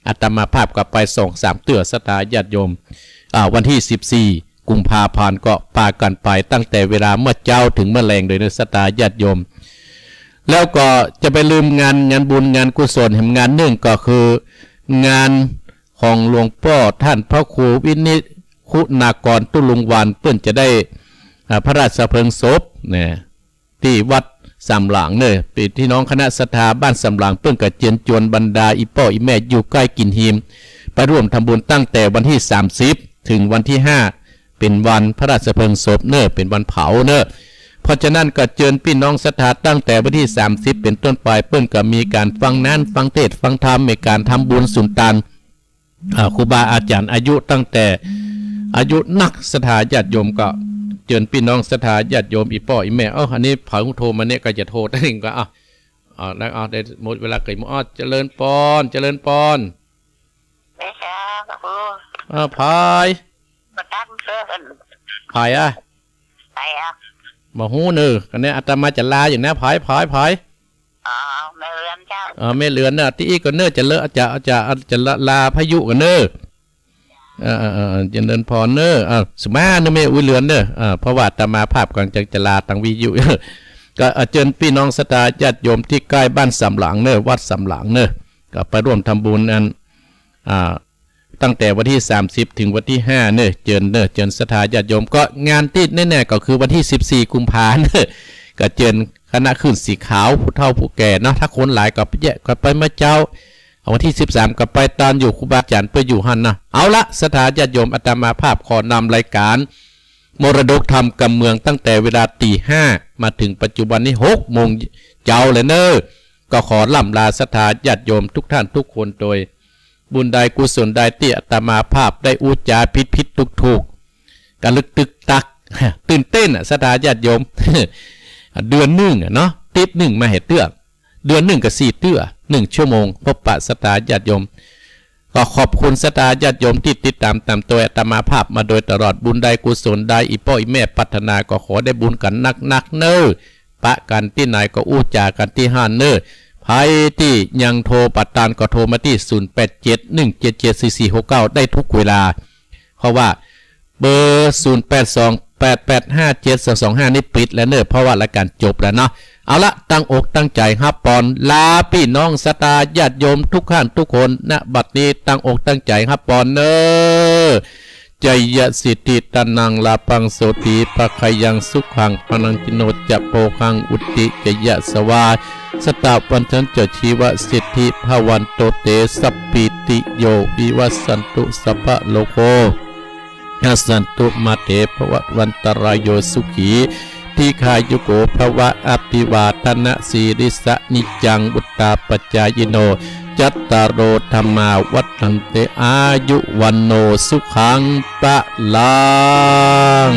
อาตมาภาพก็ไปสองสามเตื้อ ศรัทธาญาติโยม อ่า วันตี้สิบสี่ กุมภาพันธ์ก็ปากั๋นไปตั้งแต่เวลาเมื่อเจ๊าเถิงเมื่อแลงเลยเน่อ ศรัทธาญาติโยม แล้วก็จะไปลืมงาน งานบุญงานกุศลแหมงานนึ่งก็คืองานของหลวงป้อต้านพระครูวินิจคุณากรตุลุงวรรณ เปิ้นจะได้ อ่า พระราชเพลิงศพนะ ตี้วัดสามหลังเน่อ ปี้น้องคณะศรัทธาบ้านสามหลังเปิ้นก็เจิญจวนบรรดาอี่ป้ออี่แม่อยู่ใก้กิ๋นฮีม ไปร่วมทำบุญตั้งแต่วันตี้สามสิบ เถิงวันตี้ห้า เป๋นวันพระราชเพลิงศพเน่อ เป๋นวันเผาเน่อ เพราะฉะนั้นก็เจิญปี้น้องศรัทธาตั้งแต่วันตี้สามสิบเป๋นต้นไป เปิ้นก็มีก๋านฟังนั้นฟังเทศน์ฟังธรรม มีก๋านทำบุญสุนตาน อ่า ครูบาอาจ๋ารย์อายุตั้งแต่อายุนัก ศรัทธาญาติโยม ก็เจิญปี้น้องศรัทธาญาติโยม อี่ป้ออี่แม่ เอ้า อันนี้ใผโทรมาเนี่ย ก็จะโทรตั้งก็ เอ้า เอ้า แล้ว เอ้า ได้หมดเวลาเกยหมด เอ้า เจริญปอน เจริญปอน เดชะพระครู เอ้า ใผ มาตั้งเซิ่น ใผอะ ใผอะ บ่ฮู้เน่อ อันนี้อาตมาจะลาอยู่นะ ใผ ใผ ใผ อ๋อ แม่เรือนเจ้า เออ แม่เรือนเน่อ ตี้อี้ก่อนเน่อ จะเลอะ จะ จะ จะลา ลาพายุก่อนเน่อ เออ เออ เออ เจริญปอนเน่อ อ่า สุมาเน่อ แม่อุ๊ยเรือนเน่อ อ่า เพราะว่าอาตมาภาพก่อนจะ จะลาตางวิทยุ ก็เจิญปี้น้องศรัทธาญาติโยมตี้ใก้บ้านสามหลังเน่อ วัดสามหลังเน่อ ก็ไปร่วมทำบุญอัน อ่า ตั้งแต่วันตี้สามสิบเถิงวันตี้ห้าเน่อ เจิญเน่อ เจิญศรัทธาญาติโยม ก็งานตี้แน่ๆ ก็คือวันตี้สิบสี่กุมภาเน่อ ก็เจิญคณะคลื่นสีขาว ผู้เฒ่าผู้แก่เนาะ ถ้าคนหลายก็ไปแยะ ก็ไปเมื่อเจ๊า เอาวันตี้สิบสามก็ไปต๋อนอยู่ครูบาอาจ๋ารย์เปิ้นอยู่หั้นนะ เอาละ ศรัทธาญาติโยม อาตมาภาพขอนำรายก๋าน มรดกธรรมกำเมืองตั้งแต่เวลาตีห้ามาเถิงปัจจุบันนี้หกโมงเจ๊าเลยเน่อ ก็ขอล่ำลาศรัทธาญาติโยมทุกท่านทุกคนโดย บุญใดกุศลใดตี้อาตมาภาพได้อู้จ๋าผิดๆ ถูกๆ กะลึกตึกตัก ตื่นเต้นอะศรัทธาญาติโยม เดือนนึ่งอะเนาะ ติ๊ดนึ่งมาแหมเตื้อ เดือนนึ่งก็สี่เตื้อ นึ่งชั่วโมง พบปะศรัทธาญาติโยม ก็ขอบคุณศรัทธาญาติโยมตี้ติดต๋ามต๋ามตวยอาตมาภาพมาโดยตลอด บุญใดกุศลใดอี่ป้ออี่แม่ปรารถนาก็ขอได้บุญกั๋นนักๆ เน่อ ปะกั๋นตี้ไหนก็อู้จ๋ากั๋นตี้หั้นเน่อ ใผตี้ยังโทรบ่ตานก็โทรมาตี้ ศูนย์แปดเจ็ด หนึ่งเจ็ดเจ็ด สี่สี่หกเก้า ได้ทุกเวลา เพราะว่าเบอร์ ศูนย์แปดสอง แปดแปดห้า เจ็ดสองสองห้า นี่ปิดแล้วเน่อ เพราะว่ารายก๋านจบแล้วเนาะ เอาละ ตั้งอกตั้งใจ๋ฮับปอน ลาปี้น้องศรัทธาญาติโยมทุกท่านทุกคน ณ บัดนี้ตั้งอกตั้งใจ๋ฮับปอนเน่อ จายะสิทธิ ธนัง ลาภัง โสติ ภะคะยัง สุขัง พลัง จิโน จะ โภคัง อุตติ จายะ สวา สะตะ วันชัน จะ ชีวะ สิทธิ ภะวันโต เต สัพพีติ โย วิวัสสันตุ สัพพะโรโค นัสสันตุ มา เต ภะวัตวันตะราโย สุขี ทีฆายุโก ภะวะ อะภิวาทะนะสีลิสสะ นิจจัง วุฑฒาปะจายิโน จัตตาโร ธัมมา วัฑฒันติ อายุ วัณโณ สุขัง พะลัง